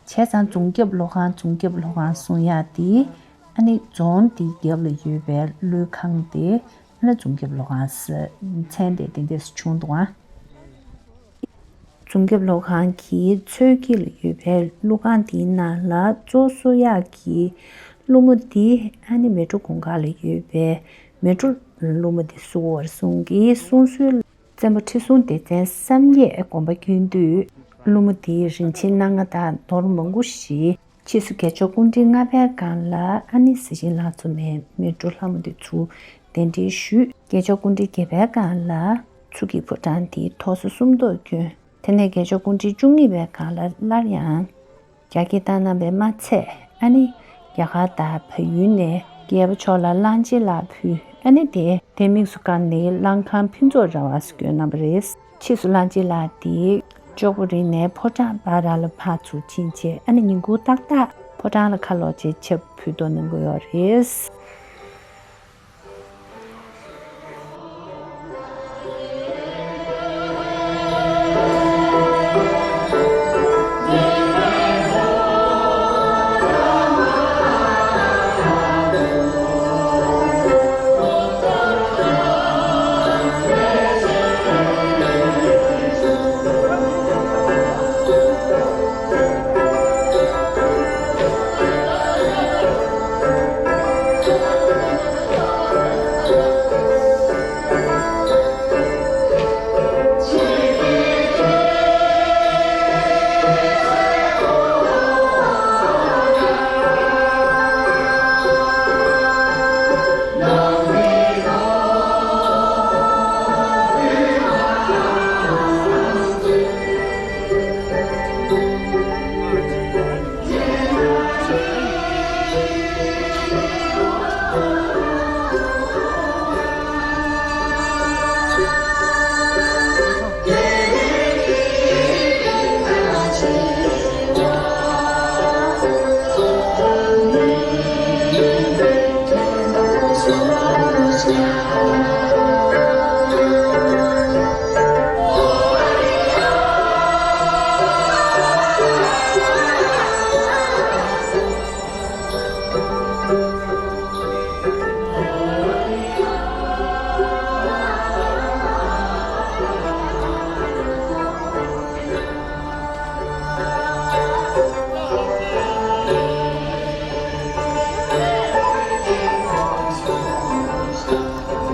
བྱས་ཙང་རྫོང་རྒྱབ་ལྷོ་ཁང་། རྫོང་རྒྱབ་ལྷོ་ཁང་གསུང་ཡག་འདི། ཨ་ནི་རྫོང་འདི་རྒྱབ་ལ་ཡོད་པའི་ཀླུ་ཁང་དེ་ཨ་ནི་རྫོང་རྒྱབ་ལྷོ་ཁང་ཟེར་མཚན་དེ་དེ་འདྲས་བྱུང་འདུག་ཨ། རྫོང་རྒྱབ་ལྷོ་ཁང་གི་མཚོའི་དཀྱིལ་ལ་ཡོད་པའི་ཀླུ་ཁང་དེའི་ནང་ལ་གཙོ་བཟོ་ཡག་གི་ཀླུ་མོ་འདི་ཨ་ནི་མལ་གྲོ་གུང་དཀར་ལ་ཡོད་པའི་མལ་གྲོ་ཀླུ་མོ་འདི་བསུ་བར་གསུང་གི། གསུང་སྲོལ། བཙན་པོ་ཁྲི་སྲོང་ལྡེ་བཙན་བསམ་ཡས་དགོན་པ་བསྐྱོན་དུས་ཀླུ་མོ་དེའི་རིན་ཆེན་སྣ་ལྔ་དང་ནོར་མང་པོ་ཞིག། ཕྱིས་སུ་རྒྱལ་མཆོག་སྐུ་ཕྲེང་ལྔ་པའི་སྒང་ལ་ཨ་ནི་གཟི་བྱིན་ལྷ་མཚོ་ནས་མལ་གྲོ་ལྷ་མོ་དེ་ཚུར་གདན་འདྲེན་ཞུས། རྒྱལ་མཆོག་སྐུ་ཕྲེང་བརྒྱད་པའི་སྒང་ལ་མཚོ་སྐྱེས་ཕོ་བྲང་དེའི་ཐོག་ས་སུམ་མདོ་བསྐྱོན། དེ་ནས་རྒྱལ་མཆོག་སྐུ་ཕྲེང་བཅུ་གཉིས་པའི་སྒང་ལ་སླར་ཡང་རྒྱ་སྐྱེད་བཏང་གནང་བས་མ་ཚད། ཨ་ནི་རྒྱ་གར་དང་བལ་ཡུལ་ནས་རྒྱལ་པོ་མཆོག་ལ་གླང་ཆེན་ལག་ཕུལ། ཨ་ནི་དེ་དེ་དམིགས་སུ་བཀར་ནས་གླང་ཁང་ཕུན་ཚོགས་ར་བ་ཟེར་བསྐྱོན་གནང་བ་རེད། ཕྱིས་སུ་གླང་ཆེན་ལག་དེ་ལྕགས་པོ་རི་ནས་ཕོ་བྲང་བར་ལ་ཕར་ཚུར་ཕྱིན་བྱས། ཨ་ནི་ཉིན་གུང་ཏག་ཏག་ཕོ་བྲང་ལ་ཁ་ལོག་བྱས་ཆབ་ཕུལ་དོ་གནང་གི་ཡོད་རེད།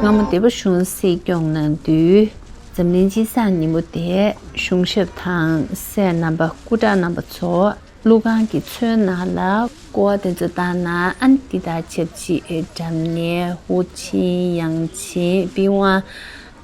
སྔ་མོ་སྡེ་པ་གཞུང་སྲིད་སྐྱོང་གནང་དུས། འཛམ་གླིང་སྤྱི་བསང་ཉིན་མོ་དེ་གཞུང་ཞབས་དང་སྲས་རྣམ་པ་སྐུ་དྲག་རྣམ་པ་ཚོ་ཀླུ་ཁང་གི་མཚོའི་ནང་ལ་སྐོར་བ་དེ་ཚོ་བཏང་ན། ཨ་ནི་འདི་དང་ཆབས་ཅིག་སྒྲ་སྙན། ཧུར་ཆེན། དབྱངས་ཅན། པི་ཝང་།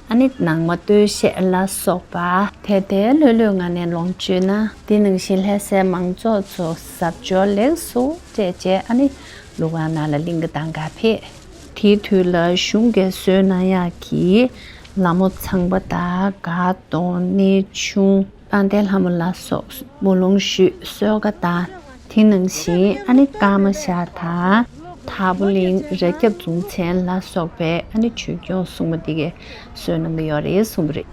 ཨ་ནི་ནང་མ་སྟོད་གཞས་ལ་སོགས་པ་དེ་དེ་ལྷོད་ལྷོད་ངང་ནས་ལོངས་སྤྱོད་ན། དེ་ནང་བཞིན་ལྷ་སའི་མང་ཚོགས་ཚོ་གཟབ་མཆོར་ལེགས་སུ་སྤྲས་བྱས། ཨ་ནི་ཀླུ་ཁང་ནང་ལ་གླིང་ག་གཏོང་གར་ཕེབས། དེའི་དུས་ལ་གཞུང་གིས་བཟོས་གནང་ཡག་གི་ལ་མོ་ཚངས་པ་དང་། གར་གཏོང་། གནས་ཆུང་། དཔལ་ལྡན་ལྷ་མོ་ལ་སོགས་མོ་ལུང་གཞུས། གསོལ་ཁ་བཏང་། དེ་ནང་བཞིན་ཨ་ནི་ཀརྨ་ཤ་དང་། དྭགས་པོ་གླིང་། རྭ་རྒྱབ་རྫོང་ཚན་ལ་སོགས་པའི་ཨ་ནི་ཆོས་སྐྱོང་སྲུང་མ་འདི་གས་གསོལ་གནང་གི་ཡོད་རེད་གསུངས་པ་རེད།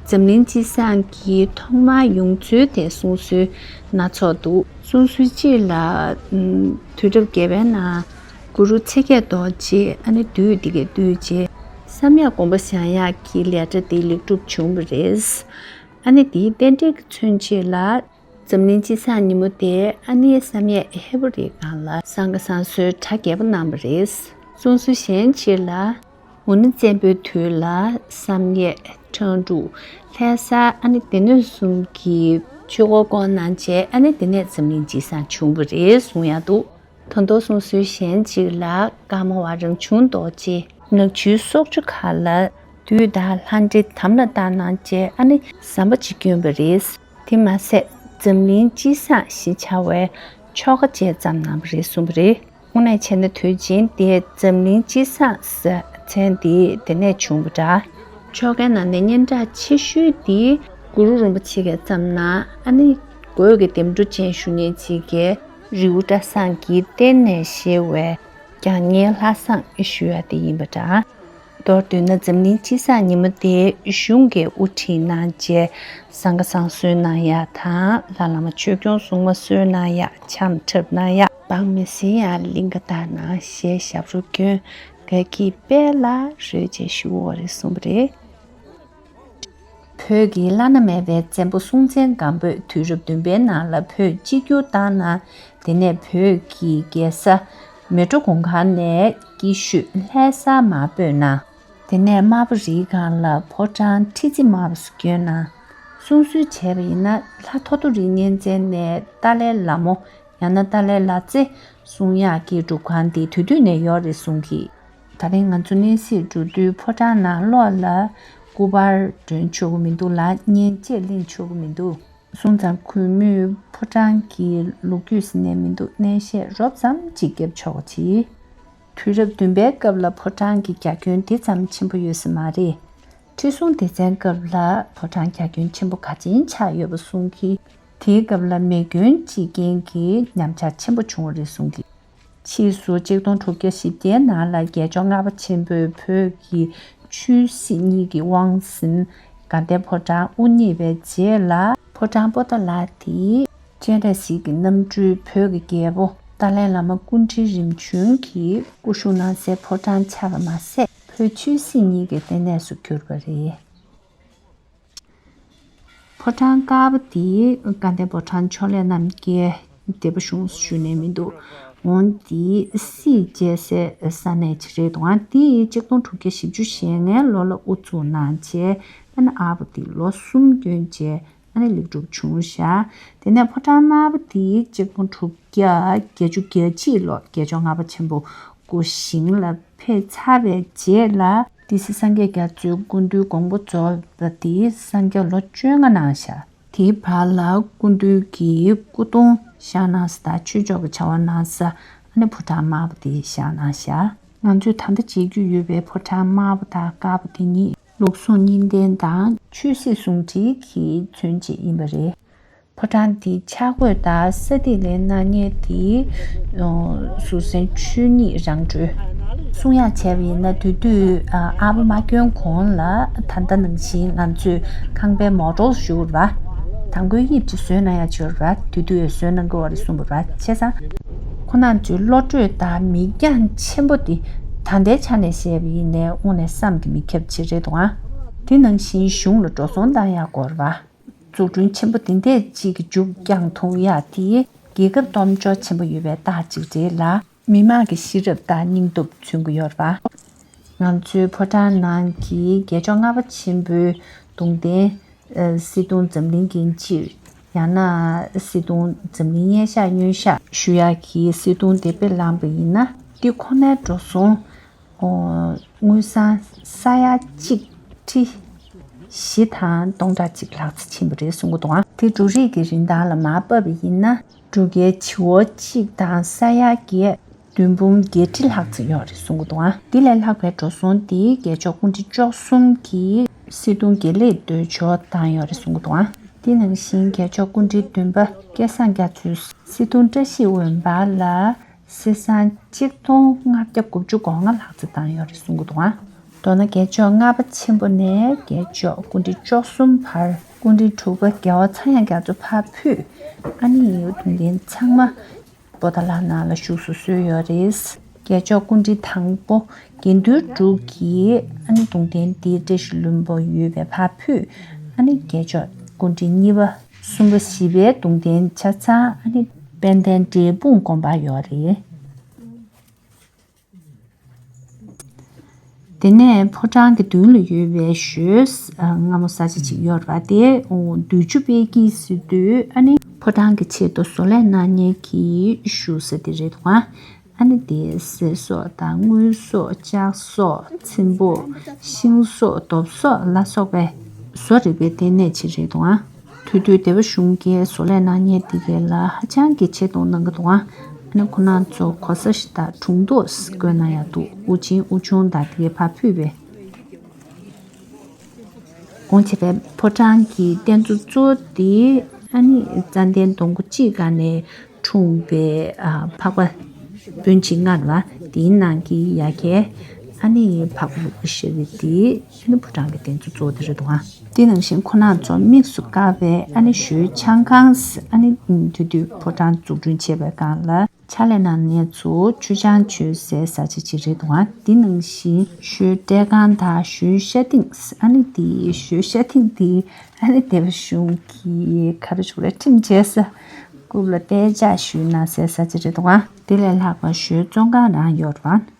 འཛམ་གླིང་སྤྱི་བསང་གི་ཐོག་མར་ཡོང་ཚུལ་དེ་གསུང་སྲོལ་སྣ་ཚོགས་འདུག་གསུང་སྲོལ་གཅིག་ལ། ཨམ། དུས་རབས་བརྒྱད་པའི་ནང་གུ་རུ་ཚེ་རྒྱས་རྡོ་རྗེས་ཨ་ནི་བདུད་འདི་གས་བཏུལ་རྗེས་བསམ་ཡས་དགོན་པ་བཞེངས་ཡག་གི་ལས་གྲྭ་འདི་ལེགས་གྲུབ་བྱུང་བ་རེད། ཨ་ནི་འདིའི་རྟེན་འབྲེལ་གྱི་མཚོན་བྱེད་ལ། འཛམ་གླིང་སྤྱི་བསང་ཉིན་མོ་དེ་ཨ་ནི་བསམ་ཡས་ཧས་པོ་རིའི་སྒང་ལ་བསང་ཁ་བསང་གསོལ་གྲ་རྒྱས་པོ་གནང་བ་རེད། གསུང་སྲོལ་གཞན་གཅིག་ལ། མུ་ནེ་བཙན་པོའི་དུས་ལ་བསམ་ཡས། ཁྲ་འབྲུག་ལྷ་ས། ཨ་ནི་སྡེ་སྣོད་གསུམ་གྱི་ཆོས་འཁོར་བསྐོར་གནང་བྱས། ཨ་ནི་དེ་ནས་འཛམ་གླིང་སྤྱི་བསང་བྱུང་བ་རེད་གསུང་ཡག་འདུག་ད་དུང་གསུང་སྲོལ་གཞན་གཅིག་ལ། ཀརྨ་པ་རང་བྱུང་རྡོ་རྗེ་ནག་ཆུའི་སྲོག་ཆགས་ཁ་ལ་བདུད་དང་ལྷ་འདྲེ་དམ་ལ་བཏགས་གནང་བྱས། ཨ་ནི་ཟམ་པ་གཅིག་བསྐྱོན་པ་རེད། དེ་མ་ཟད་འཛམ་གླིང་སྤྱི་བསང་ཞེས་བྱ་བའི་ཆོ་ག་བཅས་བརྩམས་གནང་བ་རེད་གསུངས་པ་རེད། དངོས་གནས་བྱས་ན་དུས་རྒྱུན་དེ་འཛམ་གླིང་སྤྱི་བསང་ཟེར་མཚན་དེ་དེ་ནས་བྱུང་བ་འདྲ། ཆོ་གའི་ནང་ནས་སྙན་གྲགས་ཆེ་ཤོས་དེ་གུ་རུ་རིན་པོ་ཆེ་གིས་བརྩམས་གནང་། ཨ་ནི་གོས་ཀྱི་ལྡེམ་འཕྲུ་ཅན་ཞུ་མཁན་ཅིག་གིས་རི་བོ་བཀྲ་བཟང་གི་རྟེན་ནས་བཞེས་པའི་རྒྱ་སྙན་ལྷ་བསང་ཞུ་ཡ་དེ་ཡིན་པ་འདྲ། མདོར་བསྡུས་ན་འཛམ་གླིང་སྤྱི་བསང་ཉིན་མོ་དེ་གཞུང་གིས་དབུ་ཁྲིད་གནང་བྱས། བསང་ཁ་བསང་གསོལ་གནང་ཡ་དང་། ལྷ་བླ་མ་ཆོས་སྐྱོང་སྲུང་མ་གསོལ་གནང་ཡ། འཆམ་འཁྲབ་གནང་ཡ། འབངས་མི་སེར་ཡང་གླིང་ག་བཏང་གནང་། གཞས་ཞབས་བྲོ་སྐྱོན། དགའ་སྐྱིད་དཔལ་ལ་རོལ་བྱས་བཞུགས་ཡོད་རེད་གསུངས་པ་རེད། བོད་ཀྱི་བླ་ན་མེད་པའི་བཙན་པོ་སྲོང་བཙན་སྒམ་པོས་དུས་རབས་བདུན་པའི་ནང་ལ་བོད་གཅིག་གྱུར་བཏང་གནང་། དེ་ནས་བོད་ཀྱི་རྒྱལ་ས་མལ་གྲོ་གུང་དཀར་ནས་སྐྱིད་ཤོད་ལྷ་སར་མར་སྤོས་གནང་། དེ་ནས་དམར་པོ་རིའི་སྒང་ལ་ཕོ་བྲང་ཁྲི་བརྩེགས་དམར་པོ་སུ་བསྐྱོན་གནང་། གསུང་སྲོལ་བྱས་པ་ཡིན་ན། ལྷ་ཐོ་ཐོ་རི་གཉན་བཙན་ནས་ཏཱ་ལའི་ལ་མོ་ཡང་ན་ཏཱ་ལའི་ལ་རྩེ་གསུང་ཡག་གི་སྒྲུབ་ཁང་འདི་དེ་དུས་ནས་ཡོད་རེད་གསུང་གི། ད་རིང་ང་ཚོ་གནས་གཟིགས་འགྲོ་དུས་ཕོ་བྲང་ནང་ལོགས་ལ་སྐུ་པར་སྒྲོན་ཆོག་གི་མི་འདུག་ལ། མཉེན་ཆས་ལེན་ཆོག་གི་མི་འདུག་གསུང་ཙང་གུས་མོས་ཕོ་བྲང་གི་ལོ་རྒྱུས་ཟེར་ནས་མི་འདུག་གནས་བཤད་རོབ་ཙམ་ཅིག་རྒྱབ་ཆོག་གི། དུས་རབས་བདུན་པའི་སྐབས་ལ་ཕོ་བྲང་གི་རྒྱ་ཁྱོན་དེ་ཙམ་ཆེན་པོ་ཡོད་ས་མ་རེད། ཁྲི་སྲོང་ལྡེ་བཙན་སྐབས་ལ་ཕོ་བྲང་རྒྱ་ཁྱོན་ཆེན་པོ་ག་ཅན་ཆགས་ཡོད་པ་གསུང་གི། དེའི་སྐབས་ལ་མེ་སྐྱོན་གཅིག་རྐྱེན་གྱིས་ཉམས་ཆག་ཆེན་པོ་བྱུང་བ་རེད་གསུང་གི། ཕྱིས་སུ་ཆིག་སྟོང་དྲུག་བརྒྱ་བཞི་བརྒྱའི་ནང་ལ་རྒྱལ་མཆོག་ལྔ་པ་ཆེན་པོས་བོད་ཀྱི་ཆོས་སྲིད་གཉིས་ཀྱི་དབང་ཟིན་དགའ་ལྡན་ཕོ་བྲང་དབུ་བརྙེས་པའི་རྗེས་ལ། ཕོ་བྲང་པོ་ཏཱ་ལ་དེ་སྤྱན་རས་གཟིགས་ཀྱི་རྣམ་སྤྲུལ་བོད་ཀྱི་རྒྱལ་པོ་ཏཱ་ལའི་བླ་མ་སྐུ་ཕྲེང་རིམ་བྱོན་གྱིས་སྐུ་བཞུགས་གནང་སའི་ཕོ་བྲང་ཆགས་པ་མ་ཟད། བོད་ཆོས་སྲིད་གཉིས་ཀྱི་ལྟེ་གནས་སུ་གྱུར་པ་རེད། ཕོ་བྲང་དཀར་པོ་དེ་དགའ་ལྡན་ཕོ་བྲང་ཕྱོགས་ལས་རྣམ་རྒྱལ་སྡེ་པ་གཞུང་ཞུས་ནས་མི་འདུག་འོན་ཏེ་སྲིད་བྱེད་སའི་ས་གནས་ཅིག་རེད་འདུག་ཨ་དེ་ཆིག་སྟོང་དྲུག་བརྒྱ་བཞི་བཅུ་ཞེ་ལྔའི་ལོ་ལ་དབུ་བཙུགས་གནང་བྱས། ཨ་ནི་དཀར་པོ་དེ་ལོ་གསུམ་སྐྱོན་བྱས། ཨ་ནི་ལེགས་གྲུབ་བྱུང་བཞག་དེ་ནས་ཕོ་བྲང་དམར་པོ་དེ་ཆིག་སྟོང་དྲུག་བརྒྱ་བརྒྱད་ཅུ་གྱ་གཅིག་ལོ་རྒྱལ་མཆོག་ལྔ་པ་ཆེན་པོ་སྐུ་ཞིང་ལ་ཕེབས་ཚར་བའི་རྗེས་ལ། སྡེ་སྲིད་སངས་རྒྱས་རྒྱ་མཚོས་སྐུ་མདུན་དགོངས་པ་རྫོགས་པ་དེ་སངས་རྒྱས་ལོ་བཅོ་ལྔ་གནང་བཞག་དེའི་བར་ལ་སྐུ་མདུན་གྱིས་སྐུ་གདུང་བཤམས་གནང་ས་དང་ཆོས་ཕྱོགས་ཀྱི་བྱ་བ་གནང་ས། ཨ་ནི་ཕོ་བྲང་དམར་པོ་དེ་བཞེངས་གནང་བཞག་ང་ཚོས་ད་ལྟ་མཇལ་རྒྱུ་ཡོད་པའི་ཕོ་བྲང་དམར་པོ་དང་དཀར་པོ་དེ་གཉིས་ལུགས་ཟུང་གཉིས་ལྡན་དང་ཆོས་སྲིད་ཟུང་འབྲེལ་གྱི་མཚོན་བྱེད་ཡིན་པ་རེད། ཕོ་བྲང་འདིའི་ཆས་གོས་དང་ས་ཐིག་ལེན་གནང་མཁན་དེ་ཟུར་གསན་ཆོས་ཉིད་རང་གྲོལ། གསུང་ཡག་བྱས་པ་ཡིན་ན། དེ་དུས་ཨ་དཀར་པོ་མ་བསྐྱོན་གོང་ལ་ད་ལྟ་ནང་བཞིན་ང་ཚོས་ཁང་པའི་མོ་ཊ་བཞུགས་པ། དང་པོའི་དབྱིབས་ཅིག་བཟོས་གནང་ཡག་བྱོས་པ། དེ་དུས་བཟོས་གནང་གི་ཡོད་རེད་གསུངས་པ་རེད། བྱས་ཙང་ཁོང་རྣམ་ཚོའི་བློ་གྲོས་དང་མིག་རྒྱང་ཆེན་པོ་དེ་ད་ལྟའི་ཆ་ནས་བཤད་པ་ཡིན་ནའི་དངོས་གནས་བསམ་གྱིས་མི་ཁྱབ་ཅིག་རེད་འདུག་ཨ། དེ་ནང་བཞིན་གཞུང་ལ་འགྲོ་སོང་བཏང་ཡག་དགོས་རེད་པ། འཛུགས་སྐྲུན་ཆེན་པོ་དེ་འདྲས་ཅིག་གི་མཇུག་བསྐྱངས་ཐུབ་ཡག་དེ་རྒྱལ་ཁབ་སྟོབས་འབྱོར་ཆེན་པོ་ཡོད་པའི་རྟགས་ཅིག་རེད་ལ། མི་དམངས་ཀྱི་ཤེས་རབ་དང་སྙིང་སྟོབས་མཚོན་གྱི་ཡོད་རེད་པ། ང་ཚོའི་ཕོ་བྲང་ནང་གི་རྒྱལ་མཆོག་ལྔ་པ་ཆེན་པོའི་གདུང་རྟེན། ཨ། གསེར་གདུང་འཛམ་གླིང་གི་སྤྱིར། ཡང་ན་གསེར་གདུང་འཛམ་གླིང་སྙན་ཤགས་སྙན་ཤགས་ཞུ་ཡག་གི་གསེར་གདུང་དེ་དཔེ་བླངས་པ་ཡིན་ན། འདི་ཁོ་ནའི་འགྲོ་སོང་། ཨོ། དངུལ་སྲང་ས་ཡ་གཅིག་ཁྲི་བཞི་དང་སྟོང་ཕྲག་གཅིག་ལྷག་ཙམ་ཕྱིན་པ་རེད་གསུང་གི་འདུག་ཨ། དེ་འབྲུ་རིགས་ཀྱི་རིན་ཐང་ལ་མར་ཕབ་པ་ཡིན་ན། འབྲུག་རྒྱལ་བྱེ་བ་གཅིག་དང་ས་ཡ་བརྒྱད་བདུན་འབུམ་བརྒྱད་ཁྲི་ལྷག་ཙམ་ཡོད་རེད་གསུང་གི་འདུག་ཨ། དེ་ལས་ལྷག་པའི་འགྲོ་སོང་དེ་རྒྱལ་མཆོག་སྐུ་ཕྲེང་བཅུ་གསུམ་གྱི་གསེར་གདུང་དགེ་ལེགས་འདོད་འཇོ་བཏང་ཡོད་རེད་གསུང་གི་འདུག་ཨ། དེ་ནང་བཞིན་རྒྱལ་མཆོག་སྐུ་ཕྲེང་བདུན་པ་སྐལ་བཟང་རྒྱ་མཚོས་གསེར་གདུང་བཀྲ་ཤིས་འོད་འབར་ལ་གསེར་སྲང་གཅིག་སྟོང་ལྔ་བརྒྱ་དགུ་བཅུ་གོ་ལྔ་ལྷག་ཙམ་བཏང་ཡོད་རེད་གསུང་གི་འདུག་ཨ། མདོར་ན་རྒྱལ་མཆོག་ལྔ་པ་ཆེན་པོ་ནས་རྒྱལ་མཆོག་སྐུ་ཕྲེང་བཅུ་གསུམ་བར་སྐུ་ཕྲེང་དྲུག་པ་རྒྱལ་བ་ཚངས་དབྱངས་རྒྱ་མཚོ་ཕར་ཕུད། ཨ་ནི་གདུང་རྟེན་ཚང་མ་པོ་ཏཱ་ལ་ནང་ལ་བཞུགས་སུ་གསོལ་ཡོད་རེད། རྒྱལ་མཆོག་སྐུ་ཕྲེང་དང་པོ་དགེ་འདུན་དྲུག་གིས་ཨ་ནི་གདུང་རྟེན་འདི་བཀྲ་ཤིས་ལྷུན་པོ་ཡོད་པའི་ཕར་ཕུད། ཨ་ནི་རྒྱལ་མཆོག་སྐུ་ཕྲེང་གཉིས་པ་གསུམ་པ་བཞི་པའི་གདུང་རྟེན་ཆ་ཚང་ཨ་ནི་དཔལ་ལྡན་འབྲས་སྤུངས་དགོན་པར་ཡོད་རེད། དེ་ནས་ཕོ་བྲང་གི་མདུན་ལ་ཡོད་པའི་ཞོལ། ཨ། སྔ་མོ་ས་ཆ་ཅིག་ཡོད་རེད་པ། དེ་འོ་བདུད་ཆུ་དཔལ་སྐྱིད་ཟེར་དུས་ཨ་ནི་ཕོ་བྲང་གི་ཆེད་དུ་བཟོ་ལས་གནང་མཁན་གྱི་བཞུགས་ས་དེ་རེད་འདུག་ཨ། ཨ་ནི་དེ་གསེར་སོགས་དང་དངུལ་སོགས་ལྕགས་སོགས་ཚེམ་བུ་ཤིང་སོགས་རྡོ་སོགས་ལ་སོགས་པའི་བཟོ་རིག་པའི་ལྟེ་གནས་ཅིག་རེད་འདུག་ཨ། དེ་དུས་སྡེ་པ་གཞུང་གིས་བཟོ་ལས་གནང་མཁན་དེ་གས་ལ་ཧ་ཅང་གི་ཆེ་མཐོང་གནང་གི་འདུག་ཨ། ཨ་ནི་ཁོ་རང་ཚོ་གོ་ས་ཞིག་དང་དྲུང་དུ་བཀོད་གནང་ཡག་འདུག་དབུ་ཆེན་དབུ་ཆུང་དང་དེ་གས་ཕར་ཕུད་པས། འོང་བྱས་པའི་ཕོ་བྲང་གི་རྟེན་གཙོ་གཙོ་བོ་དེ་ཨ་ནི་ཙན་དན་སྡོང་པོ་གཅིག་སྒང་ནས་འཁྲུངས་པའི། ཨ། འཕགས་པ་དཔོན་ཆེན་ལྔ་རེད་པ། དེའི་ནང་གི་ཡ་གྱལ་ཨ་ནི་འཕགས་པ་ལུགས་ཀྱི་ཤ་རི་དེ་ཨ་ནི་ཕོ་བྲང་གི་རྟེན་གཙོ་གཙོ་བོ་དེ་རེད་འདུག་ཨ། དེ་ནང་བཞིན་ཁོ་རང་ཚོ་དམིགས་སུ་བཀར་བའི་ཨ་ནི་ཞོལ་ཆང་ཁང་ཨ་ནི་དེ་དུས་ཕོ་བྲང་འཛུགས་སྐྲུན་བྱས་པའི་སྒང་ལ་ཕྱག་ལས་གནང་མཁན་ཚོ་མཆོད་ཆང་མཆོད་སའི་ས་ཆ་ཅིག་རེད་འདུག་ཨ། དེ་ནང་བཞིན་ཞོལ་སྤྲེལ་ཁང་དང་ཞོལ་ཤ་ཏིང་ཨ་ནི་དེ་ཞོལ་ཤ་ཏིང་དེ་ཨ་ནི་སྡེ་པ་གཞུང་གི་ག་རེ་ཞུ་དགོས་རེད། ཁྲིམས་བཅད་ས་རྐུབ་ལ་རྟའི་ལྕགས་གཞུས་གནང་སའི་ས་ཆ་རེད་འདུག་ཨ། དེ་ལས་ལྷག་པ་ཞོལ་བཙོན་ཁང་རང་ཡོད་རེད་པ།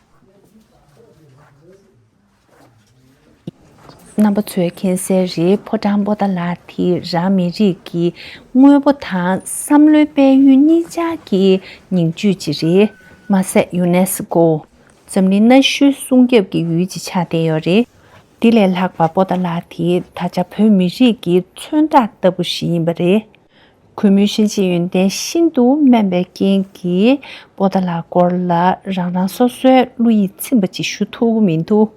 རྣམ་པ་ཚོས་མཁྱེན་གསལ་རེད། ཕོ་བྲང་པོ་ཏཱ་ལ་དེ་རང་མི་རིགས་ཀྱི་དངོས་པོ་དང་བསམ་བློའི་དཔལ་ཡོན་གཉིས་ཆར་གྱི་ཉིང་བཅུད་ཅིག་རེད། མ་ཟད་ཡུ་ནེ་སི་ཀོ་འཛམ་གླིང་གནའ་ཤུལ་སྲུང་སྐྱོབ་ཀྱི་ཡུལ་ཅིག་ཆགས་བསྡད་ཡོད་རེད། དེ་ལས་ལྷག་པ་པོ་ཏཱ་ལ་དེ་ད་ཆ་བོད་མི་རིགས་ཀྱི་མཚོན་རྟགས་ལྟ་བུ་ཞིག་ཡིན་པ་རེད། གུས་མོའི་ཤེས་བྱའི་ཡོན་ཏན་ཤིན་ཏུ་དམན་པའི་རྐྱེན་གྱིས་པོ་ཏཱ་ལ་སྐོར་ལ་རང་རང་སོ་སོའི་བློ་ཡིད་ཚིམ་པ་ཅིག་ཞུ་ཐུབ་ཀྱི་མི་འདུག་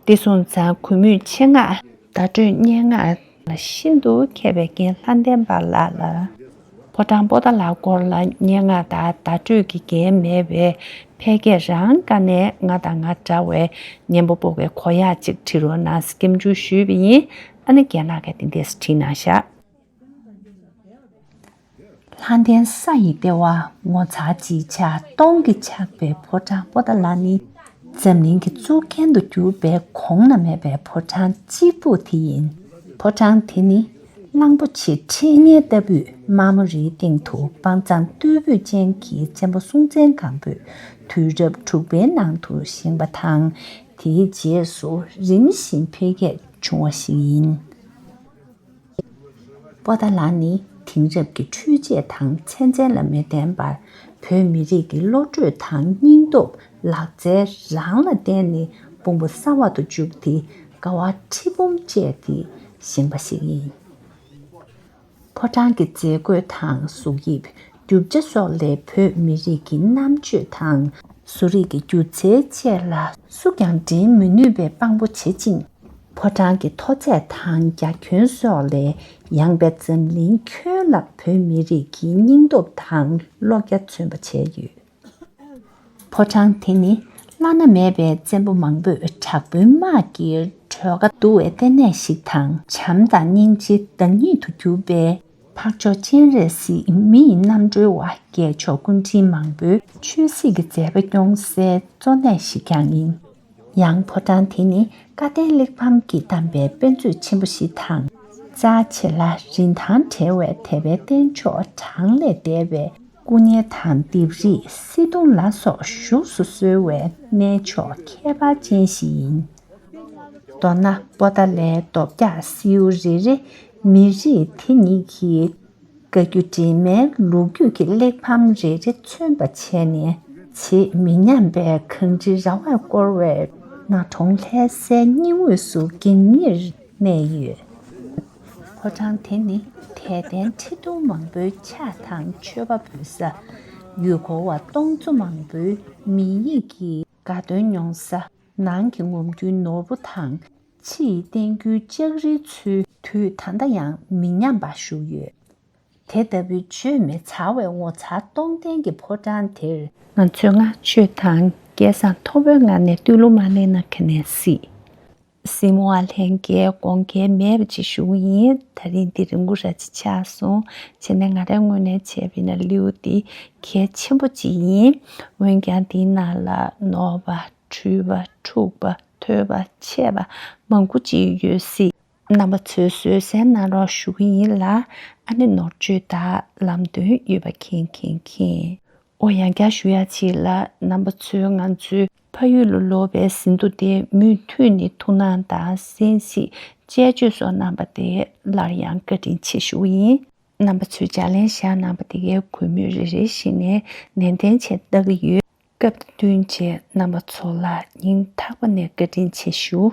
དེ་སོང་ཙང་གུས་མོས་ཆེད་མངགས་བརྡ་སྤྲོད་སྙན་ངག་ལ་ཤིན་ཏུ་མཁས་པའི་རྒན་ལྷ་ལྡན་པ་ལགས་ལ། ཕོ་བྲང་པོ་ཏཱ་ལ་སྐོར་ལ་སྙན་ངག་དང་བརྡ་སྤྲོད་ཀྱི་འགན་མེད་པའི་ཕལ་སྐད་རང་དཀའ་ནས་ང་དང་ང་འདྲ་བའི་ཉན་པ་པོ་གི་གོ་ཡག་ཅིག་བྲི་རོགས་གནང་སྐྱབས་འཇུག་ཞུས་པ་ཡིན། ཨ་ནི་རྒན་ལགས་ཀྱིས་དེ་འདྲས་བྲིས་གནང་ཤག་ལྷ་ལྡན་ས་ཡི་ལྟེ་བ་ངོ་མཚར་བརྗིད་ཆགས་སྟོང་གིས་ཆགས་པའི་ཕོ་བྲང་པོ་ཏཱ་ལ་ནི་འཛམ་གླིང་གི་གཙུག་རྒྱན་དུ་གྱུར་པའི་གོང་ན་མེད་པའི་ཕོ་བྲང་གཅིག་པུ་དེ་ཡིན། ཕོ་བྲང་དེ་ནི་གླང་པོ་ཆེའི་ཁྲི་གཉན་ལྟ་བུས་དམར་མོ་རིའི་སྟེང་དུ་དཔང་རྩང་རྟུལ་ཕོད་ཅན་གྱི་བཙན་པོ་སྲོང་བཙན་སྒམ་པོས་དུས་རབས་དྲུག་པའི་ནང་དུ་བཞེངས་པ་དང་། དེའི་རྗེས་སུ་རིམ་བཞིན་འཕེལ་རྒྱས་བྱུང་བ་ཞིག་ཡིན། པོ་ཏཱ་ལ་ནི་དེང་རབས་ཀྱི་འཕྲུལ་ཆས་དང་ཚན་རྩལ་ལ་མི་བརྟེན་པར་བོད་མི་རིགས་ཀྱི་བློ་གྲོས་དང་སྙིང་སྟོབས་ལག་རྩལ་རང་ལ་བརྟེན་ནས་དཔུང་པ་གསར་བ་དུ་བཅུག་སྟེ་ཀ་བ་ཁྲི་འབུམ་བཅད་དེ་བཞེངས་པ་ཞིག་ཡིན། ཕོ་བྲང་གི་མཛེས་བཀོད་དང་གཟུགས་དབྱིབས། རྒྱུ་ཆ་སོགས་ལས་བོད་མི་རིགས་ཀྱི་རྣམ་དཔྱོད་དང་བཟོ་རིག་གི་སྒྱུ་རྩལ་བཅས་ལ་སུ་ཀྱང་འགྲན་མི་ནུས་པའི་དཔང་པོ་བྱེད་ཅིང་། ཕོ་བྲང་གི་མཐོ་ཚད་དང་རྒྱ་ཁྱོན་སོགས་ལས་ཡངས་པའི་འཛམ་གླིང་ཁྱོན་ལ་བོད་མི་རིགས་ཀྱི་སྙིང་སྟོབས་དང་བློ་རྒྱ་མཚོན་པ་བྱས་ཡོད། ཕོ་བྲང་དེ་ནི་བླ་ན་མེད་པའི་བཙན་པོ་མང་པོས་དྲག་པོའི་དམག་གིས་གྲོས་ཁ་བསྡུ་བའི་ལྟེ་གནས་ཤིག་དང་། བྱམས་དང་སྙིང་རྗེའི་བདག་ཉིད་དུ་གྱུར་པའི་འཕགས་མཆོག་སྤྱན་རས་གཟིགས་མི་ཡི་རྣམ་སྤྲུལ་བ་རྒྱལ་མཆོག་སྐུ་ཕྲེང་མང་པོའི་ཆོས་སྲིད་ཀྱི་མཛད་པ་སྐྱོང་སའི་གཙོ་གནད་ཞིག་ཀྱང་ཡིན། ཡང་ཕོ་བྲང་དེ་ནི་བཀའ་བསྟན་གླེགས་བམ་གྱིས་བསྡམས་པའི་དཔེ་མཛོད་ཆེན་པོ་ཞིག་དང་། རྩ་ཆེ་ལ་རིན་ཐང་བྲལ་བའི་དད་པའི་རྟེན་མཆོག་གྲངས་ལས་འདས་པའི་ སྤུ་ཉལ་དང་ལྡེབས་རིས། བསིལ་གདུང་ལ་སོགས་བཞུགས་སུ་གསོལ་བའི་གནས་མཆོག་ཁྱད་པར་ཅན་ཞིག་ཡིན། མདོར་ན་པོ་ཏཱ་ལའི་རྡོ་བཀྱག་སེའུ་རེ་རེ་མི་རིགས་དེ་ཉིད་ཀྱི་བཀའ་བརྒྱུད་འདྲེས་མའི་ལོ་རྒྱུས་ཀྱི་གླེགས་བམ་རེ་རེ་མཚོན་པ་བྱས་ནས། ཆེས་མི་ཉམས་པའི་གངས་རི་ར་བས་བསྐོར་བའི་ན་གྲོང་ལྷ་སའི་སྙིང་དབུས་སུ་འགྱིང་ངེར་གནས་ཡོད། ཕོ་བྲང་དེ་ནི་དད་ལྡན་ཁྲི་གདུང་མང་པོའི་ཕྱག་དང་མཆོད་པ་འབུལ་ས། ཡུལ་སྐོར་བ་སྟོང་ཚོ་མང་པོའི་མིང་ཡིག་གི་དགའ་སྟོན་མྱོང་ས། ནང་གི་ངོམ་རྒྱུའི་ནོར་བུ་དང་། ཕྱི་ཡི་བསྟན་རྒྱུའི་ལྕགས་རིའི་ཚུལ་དུས་ད་ལྟ་ཡང་མི་ཉམས་པར་བཞུགས་ཡོད། དེ་ལྟ་བུའི་བརྗོད་མི་ཚར་བའི་ངོ་མཚར་སྟོང་ལྡན་གྱི་ཕོ་བྲང་དེར། ང་ཚོས་བསྔགས་བརྗོད་དང་སྐལ་བཟང་མཐོ་པོའི་ངང་ནས་བསྟོད་གླུ་མ་ལེན་ན་ག་ནས་སྲིད། གཟིགས་མོ་བ་ལྷན་རྒྱས་དགོངས་འགལ་མེད་པ་ཅིག་ཞུ་གི་ཡིན། ད་རིང་འདི་རིང་པོ་ར་ཅིག་ཆགས་སོང་། བྱས་ནས་ང་རའི་ངོས་ནས་བྱས་པ་ཡིན་ན་གླུ་འདི་གལ་ཆེན་པོ་ཅིག་ཡིན། འོན་ཀྱང་འདིའི་ནང་ལ་ནོར་བ། འཁྲུལ་བ། འཁྲུགས་པ། ཐོས་པ། ཆད་པ་མང་པོ་ཅིག་ཡོད་སྲིད། རྣམ་པ་ཚོས་བཟོད་བསྲན་གནང་རོགས་ཞུ་གི་ཡིན་ལ། ཨ་ནི་ནོར་བཅོས་དང་ལམ་སྟོན་ཡོད་པ་མཁྱེན་མཁྱེན་མཁྱེན། ཨོ་ཡང་བསྐྱར་ཞུ་ཡ་ཅིག་ལ། རྣམ་པ་ཚོས་ང་ཚོའི་ཕ་ཡུལ་ལ་ལོག་པའི་ཟིན་ཐོ་དེ་མུ་མཐུད་ནས་ཐུགས་སྣང་དང་གསན་གཟིགས་དཔྱད་བརྗོད་སོགས་གནང་པ་དེ་སླར་ཡང་བཀའ་དྲིན་ཆེ་ཞུ་གི་ཡིན། རྣམ་པ་ཚོས་ལྗགས་ལན་བཞག་གནང་པ་དེ་གའི་གུས་མོས་རེ་རེ་བཞིན་ནས་ནན་ཏན་བྱས་ལྟ་གི་ཡོད། སྐབས་དང་བསྟུན་བྱས་རྣམ་པ་ཚོ་ལ་སྙིང་ཐག་པ་ནས་བཀའ་དྲིན་ཆེ་ཞུ།